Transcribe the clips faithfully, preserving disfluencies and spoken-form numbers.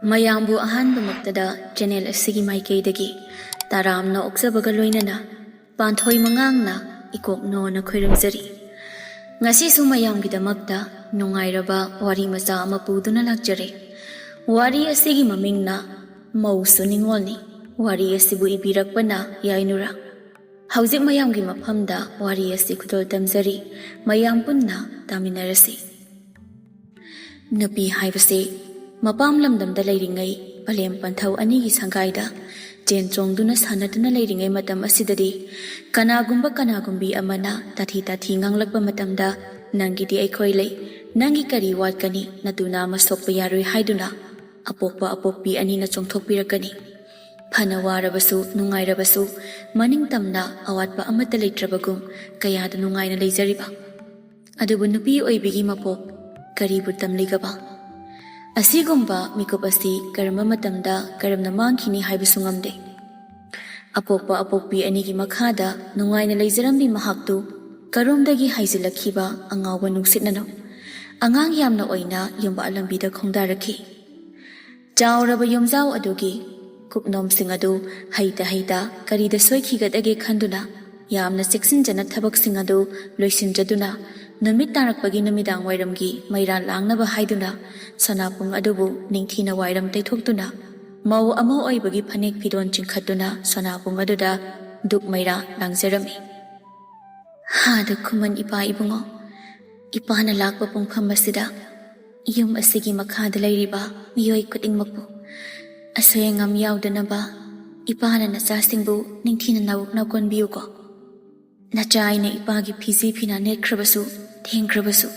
ꯃꯌꯥꯝꯕꯨ ꯑꯍꯥꯟꯕꯃꯛꯇꯗ ꯆꯦꯅꯦꯜ ꯑꯁꯤꯒꯤ ꯃꯥꯏꯀꯩꯗꯒꯤ ꯇꯔꯥꯝꯅ ꯑꯣꯛꯆꯕꯒ ꯂꯣꯏꯅꯅ ꯄꯥꯟꯊꯣꯏ ꯃꯉꯥꯡꯅ ꯏꯀꯣꯛꯅꯣꯅ ꯈꯣꯏꯔꯝꯖꯔꯤ꯫ ꯉꯁꯤꯁꯨ ꯃꯌꯥꯝꯒꯤꯗꯃꯛꯇ ꯅꯨꯡꯉꯥꯏꯔꯕ ꯋꯥꯔꯤ ꯃꯆꯥ ꯑꯃ ꯄꯨꯗꯨꯅ ꯂꯥꯛꯆꯔꯦ꯫ ꯋꯥꯔꯤ ꯑꯁꯤꯒꯤ ꯃꯃꯤꯡꯅ ꯃꯧꯁꯨ ꯅꯤꯉꯣꯜꯅꯤ꯫ ꯋꯥꯔꯤ ꯑꯁꯤꯕꯨ ꯏꯕꯤꯔꯛꯄꯅ ꯌꯥꯏꯅꯨꯔꯥ꯫ ꯍꯧꯖꯤꯛ ꯃꯌꯥꯝꯒꯤ ꯃꯐꯝꯗ ꯋꯥꯔꯤ ꯑꯁꯤ ꯈꯨꯗꯣꯜ ꯇꯝꯖꯔꯤ꯫ ꯃꯌꯥꯝ ꯄꯨꯟꯅ ꯇꯥꯃꯤꯟꯅꯔꯁꯤ꯫ ꯅꯨꯄꯤ ꯍꯥꯏꯕꯁꯤ ꯃꯄꯥꯝ ꯂꯝꯗꯝꯗ ꯂꯩꯔꯤꯉꯩ, ꯄꯂꯦꯝ ꯄꯟꯊꯧ ꯑꯅꯤꯒꯤ ꯁꯪꯒꯥꯏꯗ ꯆꯦꯟ ꯆꯣꯡꯗꯨꯅ ꯁꯥꯟꯅꯗꯨꯅ ꯂꯩꯔꯤꯉꯩ ꯃꯇꯝ ꯑꯁꯤꯗꯗꯤ, ꯀꯅꯥꯒꯨꯝꯕ ꯀꯅꯥꯒꯨꯝꯕꯤ ꯑꯃꯅ ꯇꯥꯊꯤ ꯇꯥꯊꯤ ꯉꯥꯡꯂꯛꯄ ꯃꯇꯝꯗ, "ꯅꯪꯒꯤꯗꯤ ꯑꯩꯈꯣꯏ ꯂꯩ, ꯅꯪꯒꯤ ꯀꯔꯤ ꯋꯥꯠꯀꯅꯤ, ꯅꯇꯨ ꯅꯥꯝꯃ ꯁꯣꯛꯄ ꯌꯥꯔꯣꯏ" ꯍꯥꯏꯗꯨꯅ ꯑꯄꯣꯛꯄ ꯑꯄꯣꯛꯄꯤ ꯑꯅꯤꯅ ꯆꯣꯡꯊꯣꯛꯄꯤꯔꯛꯀꯅꯤ꯫ ꯐꯅ ꯋꯥꯔꯕꯁꯨ, ꯅꯨꯡꯉꯥꯏꯔꯕꯁꯨ, ꯃꯅꯤꯡ ꯇꯝꯅ ꯑꯋꯥꯠꯄ ꯑꯃꯠꯇ ꯂꯩꯇ꯭ꯔꯕꯒꯨꯝ ꯀꯌꯥꯗ ꯅꯨꯡꯉꯥꯏꯅ ꯂꯩꯖꯔꯤꯕ꯫ ꯑꯗꯨꯕꯨ ꯅꯨꯄꯤ ꯑꯣꯏꯕꯤꯒꯤ ꯃꯄꯣꯛ ꯀꯔꯤꯕꯨ ꯇꯝꯂꯤꯒꯕ? ꯑꯁꯤꯒꯨꯝꯕ ꯃꯤꯀꯨꯞ ꯑꯁꯤ ꯀꯔꯝꯕ ꯃꯇꯝꯗ ꯀꯔꯝꯅ ꯃꯥꯡꯈꯤꯅꯤ ꯍꯥꯏꯕꯁꯨ ꯉꯝꯗꯦ꯫ ꯑꯄꯣꯛꯄ ꯑꯄꯣꯛꯄꯤ ꯑꯅꯤꯒꯤ ꯃꯈꯥꯗ ꯅꯨꯡꯉꯥꯏꯅ ꯂꯩꯖꯔꯝꯕꯤ ꯃꯍꯥꯛꯇꯨ ꯀꯔꯣꯝꯗꯒꯤ ꯍꯥꯏꯖꯤꯜꯂꯛꯈꯤꯕ ꯑꯉꯥꯎꯕ ꯅꯨꯡꯁꯤꯠꯅꯅꯣ? ꯑꯉꯥꯡ ꯌꯥꯝꯅ ꯑꯣꯏꯅ ꯌꯨꯝꯕꯥ ꯂꯝꯕꯤꯗ ꯈꯣꯡꯗꯥꯔꯛꯈꯤ꯫ ꯆꯥꯎꯔꯕ ꯌꯨꯝꯖꯥꯎ ꯑꯗꯨꯒꯤ ꯀꯨꯞꯅꯣꯝꯁꯤꯡ ꯑꯗꯨ ꯍꯩꯇ ꯍꯩꯇ ꯀꯔꯤꯗ ꯁꯣꯏꯈꯤꯒꯗꯒꯦ ꯈꯟꯗꯨꯅ, ꯌꯥꯝꯅ ꯆꯦꯛꯁꯤꯟꯖꯅ ꯊꯕꯛꯁꯤꯡ ꯑꯗꯨ ꯂꯣꯏꯁꯤꯟꯖꯗꯨꯅ, ꯅꯨꯃꯤꯠ ꯇꯥꯔꯛꯄꯒꯤ ꯅꯨꯃꯤꯗꯥꯡ ꯋꯥꯏꯔꯝꯒꯤ ꯃꯩꯔꯥ ꯂꯥꯡꯅꯕ ꯍꯥꯏꯗꯨꯅ ꯁꯅꯥꯄꯨꯡ ꯑꯗꯨꯕꯨ ꯅꯤꯡꯊꯤꯅ ꯋꯥꯏꯔꯝ ꯇꯩꯊꯣꯛꯇꯨꯅ, ꯃꯧ ꯑꯃ ꯑꯣꯏꯕꯒꯤ ꯐꯅꯦꯛ ꯐꯤꯗꯣꯟ ꯆꯤꯡꯈꯠꯇꯨꯅ ꯁꯅꯥꯄꯨꯡ ꯑꯗꯨꯗ ꯗꯨꯛ ꯃꯩꯔꯥ ꯂꯥꯡꯖꯔꯝꯃꯤ꯫ ꯍꯥꯗ ꯈꯨꯃꯟ ꯏꯄꯥ ꯏꯕꯨꯡꯉꯣ, ꯏꯄꯥꯅ ꯂꯥꯛꯄ ꯄꯨꯡꯐꯝ ꯑꯁꯤꯗ ꯌꯨꯝ ꯑꯁꯤꯒꯤ ꯃꯈꯥꯗ ꯂꯩꯔꯤꯕ ꯃꯤꯑꯣꯏ ꯈꯨꯗꯤꯡꯃꯛꯄꯨ ꯑꯁꯣꯏ ꯑꯉꯥꯝ ꯌꯥꯎꯗꯅꯕ ꯏꯄꯥꯅ ꯅꯆꯥꯁꯤꯡꯕꯨ ꯅꯤꯡꯊꯤꯅ ꯅꯧ-, ꯅꯧꯀꯣꯟꯕꯤꯌꯨꯀꯣ꯫ ꯅꯆꯥ ꯑꯩꯅ ꯏꯄꯥꯒꯤ ꯐꯤꯖꯤ ꯐꯤꯅꯥ ꯅꯦꯠꯈ꯭ꯔꯕꯁꯨ, ꯊꯦꯡꯈ꯭ꯔꯕꯁꯨ,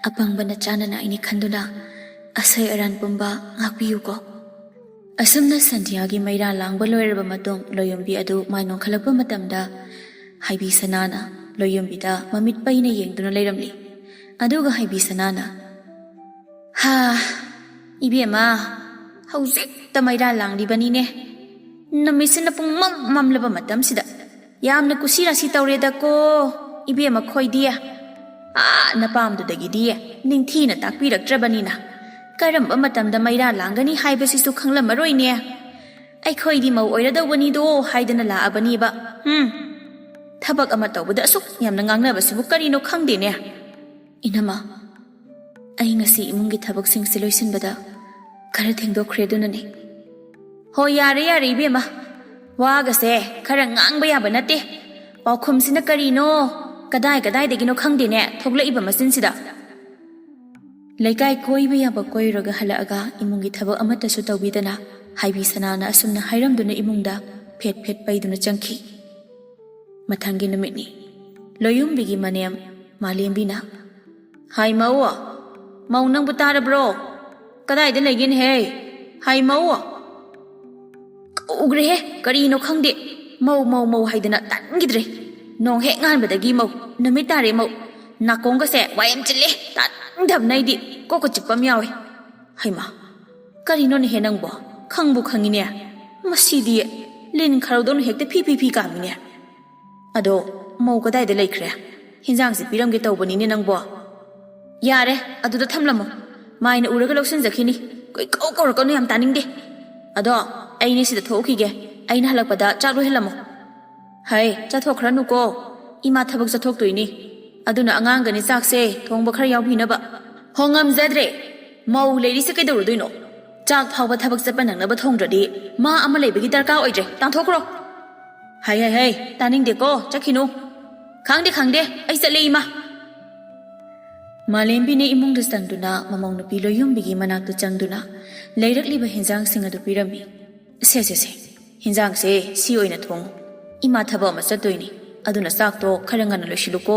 ꯑꯄꯪꯕ ꯅꯆꯥꯅ ꯅꯥꯏꯅꯤ ꯈꯟꯗꯨꯅ ꯑꯁꯣꯏ ꯑꯔꯥꯟ ꯄꯨꯝꯕ ꯉꯥꯛꯄꯤꯌꯨꯀꯣ꯫ ꯑꯁꯨꯝꯅ ꯁꯟꯙ꯭ꯌꯥꯒꯤ ꯃꯩꯔꯥ ꯂꯥꯡꯕ ꯂꯣꯏꯔꯕ ꯃꯇꯨꯡ, ꯂꯣꯌꯨꯝꯕꯤ ꯑꯗꯨ ꯃꯥꯏ ꯅꯣꯟꯈꯠꯂꯛꯄ ꯃꯇꯝꯗ, ꯍꯥꯏꯕꯤ ꯁꯅꯥꯅ ꯂꯣꯌꯨꯝꯕꯤꯗ ꯃꯃꯤꯠ ꯄꯩꯅ ꯌꯦꯡꯗꯨꯅ ꯂꯩꯔꯝꯂꯤ꯫ ꯑꯗꯨꯒ ꯍꯥꯏꯕꯤ ꯁꯅꯥꯅ, "ꯍꯥ, ꯏꯕꯦꯝꯃ, ꯍꯧꯖꯤꯛꯇ ꯃꯩꯔꯥ ꯂꯥꯡꯂꯤꯕꯅꯤꯅꯦ꯫ ꯅꯨꯃꯤꯠꯁꯤꯅ ꯄꯨꯡꯃꯝ ꯃꯝꯂꯕ ꯃꯇꯝꯁꯤꯗ꯫ ꯌꯥꯝꯅ ꯀꯨꯁꯤ ꯔꯥꯁꯤ ꯇꯧꯔꯦꯗꯀꯣ, ꯏꯕꯦꯝꯃ ꯈꯣꯏꯗꯤ꯫ ꯑꯥ, ꯅꯄꯥꯝꯗꯨꯗꯒꯤꯗꯤ ꯅꯤꯡꯊꯤꯅ ꯇꯥꯛꯄꯤꯔꯛꯇ꯭ꯔꯕꯅꯤꯅ ꯀꯔꯝꯕ ꯃꯇꯝꯗ ꯃꯩꯔꯥ ꯂꯥꯡꯒꯅꯤ ꯍꯥꯏꯕꯁꯤꯁꯨ ꯈꯪꯂꯝꯃꯔꯣꯏꯅꯦ꯫ ꯑꯩꯈꯣꯏꯗꯤ ꯃꯧ ꯑꯣꯏꯔꯗꯧꯕꯅꯤꯗꯣ ꯍꯥꯏꯗꯅ ꯂꯥꯛꯑꯕꯅꯤꯕ꯫ ꯎꯝ, ꯊꯕꯛ ꯑꯃ ꯇꯧꯕꯗ ꯑꯁꯨꯛ ꯌꯥꯝꯅ ꯉꯥꯡꯅꯕꯁꯤꯕꯨ ꯀꯔꯤꯅꯣ ꯈꯪꯗꯦꯅꯦ꯫ ꯏꯅꯝꯃ, ꯑꯩ ꯉꯁꯤ ꯏꯃꯨꯡꯒꯤ ꯊꯕꯛꯁꯤꯡꯁꯦ ꯂꯣꯏꯁꯤꯟꯕꯗ ꯈꯔ ꯊꯦꯡꯗꯣꯛꯈ꯭ꯔꯦ, ꯑꯗꯨꯅꯅꯦ꯫ ꯍꯣ, ꯌꯥꯔꯦ, ꯌꯥꯔꯦ, ꯏꯕꯦꯝꯃ꯫ ꯋꯥꯒꯁꯦ ꯈꯔ ꯉꯥꯡꯕ ꯌꯥꯕ ꯅꯠꯇꯦ꯫ ꯄꯥꯎꯈꯨꯝꯁꯤꯅ ꯀꯔꯤꯅꯣ? ꯀꯗꯥꯏ ꯀꯗꯥꯏꯗꯒꯤꯅꯣ ꯈꯪꯗꯦꯅꯦ ꯊꯣꯛꯂꯛꯏꯕ ꯃꯆꯤꯟꯁꯤꯗ꯫ ꯂꯩꯀꯥꯏ ꯀꯣꯏꯕ ꯌꯥꯕ ꯀꯣꯏꯔꯨꯔꯒ ꯍꯜꯂꯛꯑꯒ ꯏꯃꯨꯡꯒꯤ ꯊꯕꯛ ꯑꯃꯠꯇꯁꯨ ꯇꯧꯕꯤꯗꯅ ꯍꯥꯏꯕꯤ ꯁꯅꯥꯅ ꯑꯁꯨꯝꯅ ꯍꯥꯏꯔꯝꯗꯨꯅ ꯏꯃꯨꯡꯗ ꯐꯦꯠ ꯐꯦꯠ ꯄꯩꯗꯨꯅ ꯆꯪꯈꯤ꯫ ꯃꯊꯪꯒꯤ ꯅꯨꯃꯤꯠꯅꯤ꯫ ꯂꯣꯌꯨꯝꯕꯤꯒꯤ ꯃꯅꯦꯝ ꯃꯥꯂꯦꯝꯕꯤꯅ, "ꯍꯥꯏ ꯃꯧ, ꯃꯧ ꯅꯪꯕꯨ ꯇꯥꯔꯕ꯭ꯔꯣ? ꯀꯗꯥꯏꯗ ꯂꯩꯒꯦꯅꯦꯍꯦ? ꯍꯥꯏ ꯃꯧ!" ꯀꯧꯈ꯭ꯔꯦꯍꯦ, ꯀꯔꯤꯅꯣ ꯈꯪꯗꯦ꯫ "ꯃꯧ, ꯃꯧ, ꯃꯧ" ꯍꯥꯏꯗꯅ ꯇꯥꯅꯤꯡꯈꯤꯗ꯭ꯔꯦ꯫ ꯅꯣꯡ ꯍꯦꯛ ꯉꯥꯟꯕꯗꯒꯤ ꯃꯧ, ꯅꯨꯃꯤꯠ ꯇꯥꯔꯦ ꯃꯧ꯫ ꯅꯥꯀꯣꯡꯒꯁꯦ ꯋꯥ ꯌꯥꯝ ꯆꯤꯜꯂꯦ, ꯇꯥꯅꯤꯡꯗꯕꯅ ꯑꯩꯗꯤ ꯀꯣꯛꯀ ꯆꯤꯛꯄ ꯑꯃ ꯌꯥꯎꯋꯦ꯫ ꯍꯩꯃꯥ, ꯀꯔꯤꯅꯣꯅꯦꯍꯦ ꯅꯪꯕꯣ? ꯈꯪꯕꯨ ꯈꯪꯉꯤꯅꯦ꯫ ꯃꯁꯤꯗꯤ ꯂꯤꯟ ꯈꯔꯧꯗꯧꯅ ꯍꯦꯛꯇ ꯐꯤ ꯐꯤ ꯐꯤ ꯀꯥꯝꯃꯤꯅꯦ꯫ ꯑꯗꯣ ꯃꯧ ꯀꯗꯥꯏꯗ ꯂꯩꯈ꯭ꯔꯦ? ꯍꯤꯟꯖꯥꯡꯁꯦ ꯄꯤꯔꯝꯒꯦ ꯇꯧꯕꯅꯤꯅꯦ ꯅꯪꯕꯣ꯫ ꯌꯥꯔꯦ, ꯑꯗꯨꯗ ꯊꯝꯂꯝꯃꯣ꯫ ꯃꯥꯏꯅ ꯎꯔꯒ ꯂꯧꯁꯤꯟꯖꯈꯤꯅꯤ꯫ ꯀꯣꯏꯀꯧ ꯀꯧꯔꯛꯀꯅꯨ, ꯌꯥꯝ ꯇꯥꯅꯤꯡꯗꯦ꯫ ꯑꯗꯣ ꯑꯩꯅꯦ ꯁꯤꯗ ꯊꯣꯛꯎꯈꯤꯒꯦ꯫ ꯑꯩꯅ ꯍꯜꯂꯛꯄꯗ ꯆꯥꯛ ꯂꯣꯏꯍꯜꯂꯝꯃꯣ꯫ ꯍꯩ, ꯆꯠꯊꯣꯛꯈ꯭ꯔꯅꯨꯀꯣ꯫ ꯏꯃꯥ ꯊꯕꯛ ꯆꯠꯊꯣꯛꯇꯣꯏꯅꯤ꯫ ꯑꯗꯨꯅ ꯑꯉꯥꯡꯒꯅꯤ ꯆꯥꯛꯁꯦ ꯊꯣꯡꯕ ꯈꯔ ꯌꯥꯎꯕꯤꯅꯕ꯫ ꯍꯣ, ꯉꯝꯖꯗ꯭ꯔꯦ꯫ ꯃꯧ ꯂꯩꯔꯤꯁꯦ ꯀꯩꯗꯧꯔꯨꯗꯣꯏꯅꯣ? ꯆꯥꯛ ꯐꯥꯎꯕ ꯊꯕꯛ ꯆꯠꯄ ꯅꯪꯅꯕ ꯊꯣꯡꯗ꯭ꯔꯗꯤ ꯃꯥ ꯑꯃ ꯂꯩꯕꯒꯤ ꯗꯔꯀꯥꯔ ꯑꯣꯏꯗ꯭ꯔꯦ꯫ ꯇꯥꯟꯊꯣꯛꯈ꯭ꯔꯣ꯫ ꯍꯩ, ꯍꯩ, ꯍꯩ, ꯇꯥꯅꯤꯡꯗꯦꯀꯣ, ꯆꯠꯈꯤꯅꯨ꯫ ꯈꯪꯗꯦ, ꯈꯪꯗꯦ, ꯑꯩ ꯆꯠꯂꯦ, ꯏꯃꯥ꯫ ꯃꯥꯂꯦꯝꯕꯤꯅ ꯏꯃꯨꯡꯗ ꯆꯪꯗꯨꯅ ꯃꯃꯧ ꯅꯨꯄꯤ ꯂꯣꯌꯨꯝꯕꯤꯒꯤ ꯃꯅꯥꯛꯇ ꯆꯪꯗꯨꯅ ꯂꯩꯔꯛꯂꯤꯕ ꯍꯤꯟꯖꯥꯡꯁꯤꯡ ꯑꯗꯨ ꯄꯤꯔꯝꯃꯤ꯫ "ꯁꯦ, ꯁꯦ, ꯁꯦ, ꯍꯤꯟꯖꯥꯡꯁꯦ ꯁꯤ ꯑꯣꯏꯅ ꯊꯣꯡꯉꯨ꯫ ꯏꯃꯥ ꯊꯕꯛ ꯑꯃ ꯆꯠꯇꯣꯏꯅꯤ, ꯑꯗꯨꯅ ꯆꯥꯛꯇꯣ ꯈꯔ ꯉꯟꯅ ꯂꯣꯏꯁꯤꯜꯂꯨꯀꯣ꯫"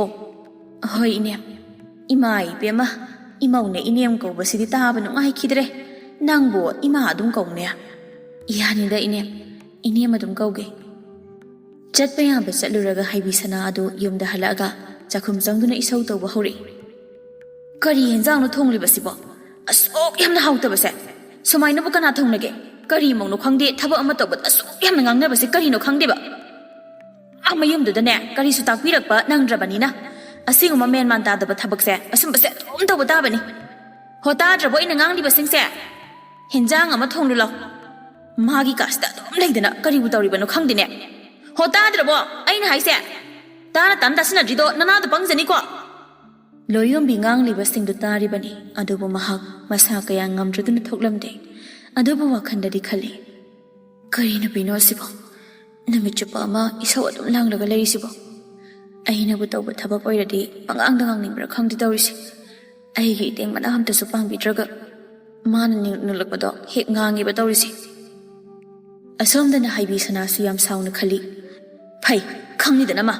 "ꯍꯣꯏ, ꯏꯅꯦꯝ꯫" "ꯏꯃꯥ, ꯏꯕꯦꯝꯃ, ꯏꯃꯧꯅ ꯏꯅꯦꯝ ꯀꯧꯕꯁꯤꯗꯤ ꯇꯥꯕ ꯅꯨꯡꯉꯥꯏꯈꯤꯗ꯭ꯔꯦ꯫ ꯅꯪꯕꯨ ꯏꯃꯥ ꯑꯗꯨꯝ ꯀꯧꯅꯦ?" "ꯌꯥꯅꯤꯗ, ꯏꯅꯦꯝ, ꯏꯅꯦꯝ ꯑꯗꯨꯝ ꯀꯧꯒꯦ꯫" ꯆꯠꯄ ꯌꯥꯕ ꯆꯠꯂꯨꯔꯒ ꯍꯩꯕꯤ ꯁꯅꯥ ꯑꯗꯨ ꯌꯨꯝꯗ ꯍꯜꯂꯛꯑꯒ ꯆꯥꯛꯈꯨꯝ ꯆꯪꯗꯨꯅ ꯏꯁꯧ ꯇꯧꯕ ꯍꯧꯔꯛꯏ꯫ "ꯀꯔꯤ ꯍꯦꯟꯖꯥꯡꯅꯣ ꯊꯣꯡꯂꯤꯕꯁꯤꯕꯣ? ꯑꯁꯨꯛ ꯌꯥꯝꯅ ꯍꯥꯎꯇꯕꯁꯦ ꯁꯨꯃꯥꯏꯅꯕꯨ ꯀꯅꯥ ꯊꯣꯡꯅꯒꯦ? ꯀꯔꯤ ꯃꯧꯅꯣ ꯈꯪꯗꯦ, ꯊꯕꯛ ꯑꯃ ꯇꯧꯕꯗ ꯑꯁꯨꯛ ꯌꯥꯝꯅ ꯉꯥꯡꯅꯕꯁꯦ ꯀꯔꯤꯅꯣ ꯈꯪꯗꯦꯕ꯫ ꯑꯥ ꯃꯌꯨꯝꯗꯨꯗꯅꯦ ꯀꯔꯤꯁꯨ ꯇꯥꯛꯄꯤꯔꯛꯄ ꯅꯪꯗ꯭ꯔꯕꯅꯤꯅ ꯑꯁꯤꯒꯨꯝꯕ ꯃꯦꯟ ꯃꯥꯟ ꯇꯥꯗꯕ ꯊꯕꯛꯁꯦ ꯑꯁꯨꯝꯕꯁꯦ ꯑꯗꯨꯝ ꯇꯧꯕ ꯇꯥꯕꯅꯤ꯫" ꯍꯣ, ꯇꯥꯗ꯭ꯔꯕꯣ ꯑꯩꯅ ꯉꯥꯡꯂꯤꯕꯁꯤꯡꯁꯦ? ꯍꯦꯟꯖꯥꯡ ꯑꯃ ꯊꯣꯡꯂꯨ ꯂꯥꯎ꯫ ꯃꯥꯒꯤ ꯀꯥꯁꯤꯗ ꯑꯗꯨꯝ ꯂꯩꯗꯅ ꯀꯔꯤꯕꯨ ꯇꯧꯔꯤꯕꯅꯣ ꯈꯪꯗꯦꯅꯦ꯫ ꯍꯣ, ꯇꯥꯗ꯭ꯔꯕꯣ ꯑꯩꯅ ꯍꯥꯏꯁꯦ? ꯇꯥꯅ ꯇꯥꯅ ꯇꯥꯁꯤꯟꯅꯗ꯭ꯔꯤꯗꯣ ꯅꯅꯥꯗꯣ ꯄꯪꯖꯅꯤꯀꯣ꯫ ꯂꯣꯏꯌꯣꯝꯕꯤ ꯉꯥꯡꯂꯤꯕꯁꯤꯡꯗꯨ ꯇꯥꯔꯤꯕꯅꯤ, ꯑꯗꯨꯕꯨ ꯃꯍꯥꯛ ꯃꯁꯥ ꯀꯌꯥ ꯉꯝꯗ꯭ꯔꯗꯨꯅ ꯊꯣꯛꯂꯝꯗꯦ꯫ ꯑꯗꯨꯕꯨ ꯋꯥꯈꯜꯗꯗꯤ ꯈꯜꯂꯤ, "ꯀꯔꯤ ꯅꯨꯄꯤꯅꯣ ꯑꯁꯤꯕꯣ? ꯅꯨꯃꯤꯠ ꯆꯨꯞꯄ ꯑꯃ ꯏꯁꯧ ꯑꯗꯨꯝ ꯂꯥꯡꯂꯒ ꯂꯩꯔꯤꯁꯤꯕꯣ? ꯑꯩꯅꯕꯨ ꯇꯧꯕ ꯊꯕꯛ ꯑꯣꯏꯔꯗꯤ ꯄꯉꯥꯡꯗ ꯉꯥꯡꯅꯤꯡꯕ꯭ꯔꯥ ꯈꯪꯗꯦ ꯇꯧꯔꯤꯁꯦ꯫ ꯑꯩꯒꯤ ꯏꯇꯦꯡ ꯃꯅꯥ ꯑꯝꯇꯁꯨ ꯄꯥꯡꯕꯤꯗ꯭ꯔꯒ ꯃꯥꯅ ꯅꯤꯛ ꯅꯤꯛꯂꯛꯄꯗꯣ ꯍꯦꯛ ꯉꯥꯡꯉꯦꯕ ꯇꯧꯔꯤꯁꯦ꯫" ꯑꯁꯣꯝꯗꯅ ꯍꯥꯏꯕꯤ ꯁꯅꯥꯁꯨ ꯌꯥꯝ ꯁꯥꯎꯅ ꯈꯜꯂꯤ꯫ "ꯐꯩ, ꯈꯪꯂꯤꯗꯅ ꯃꯥ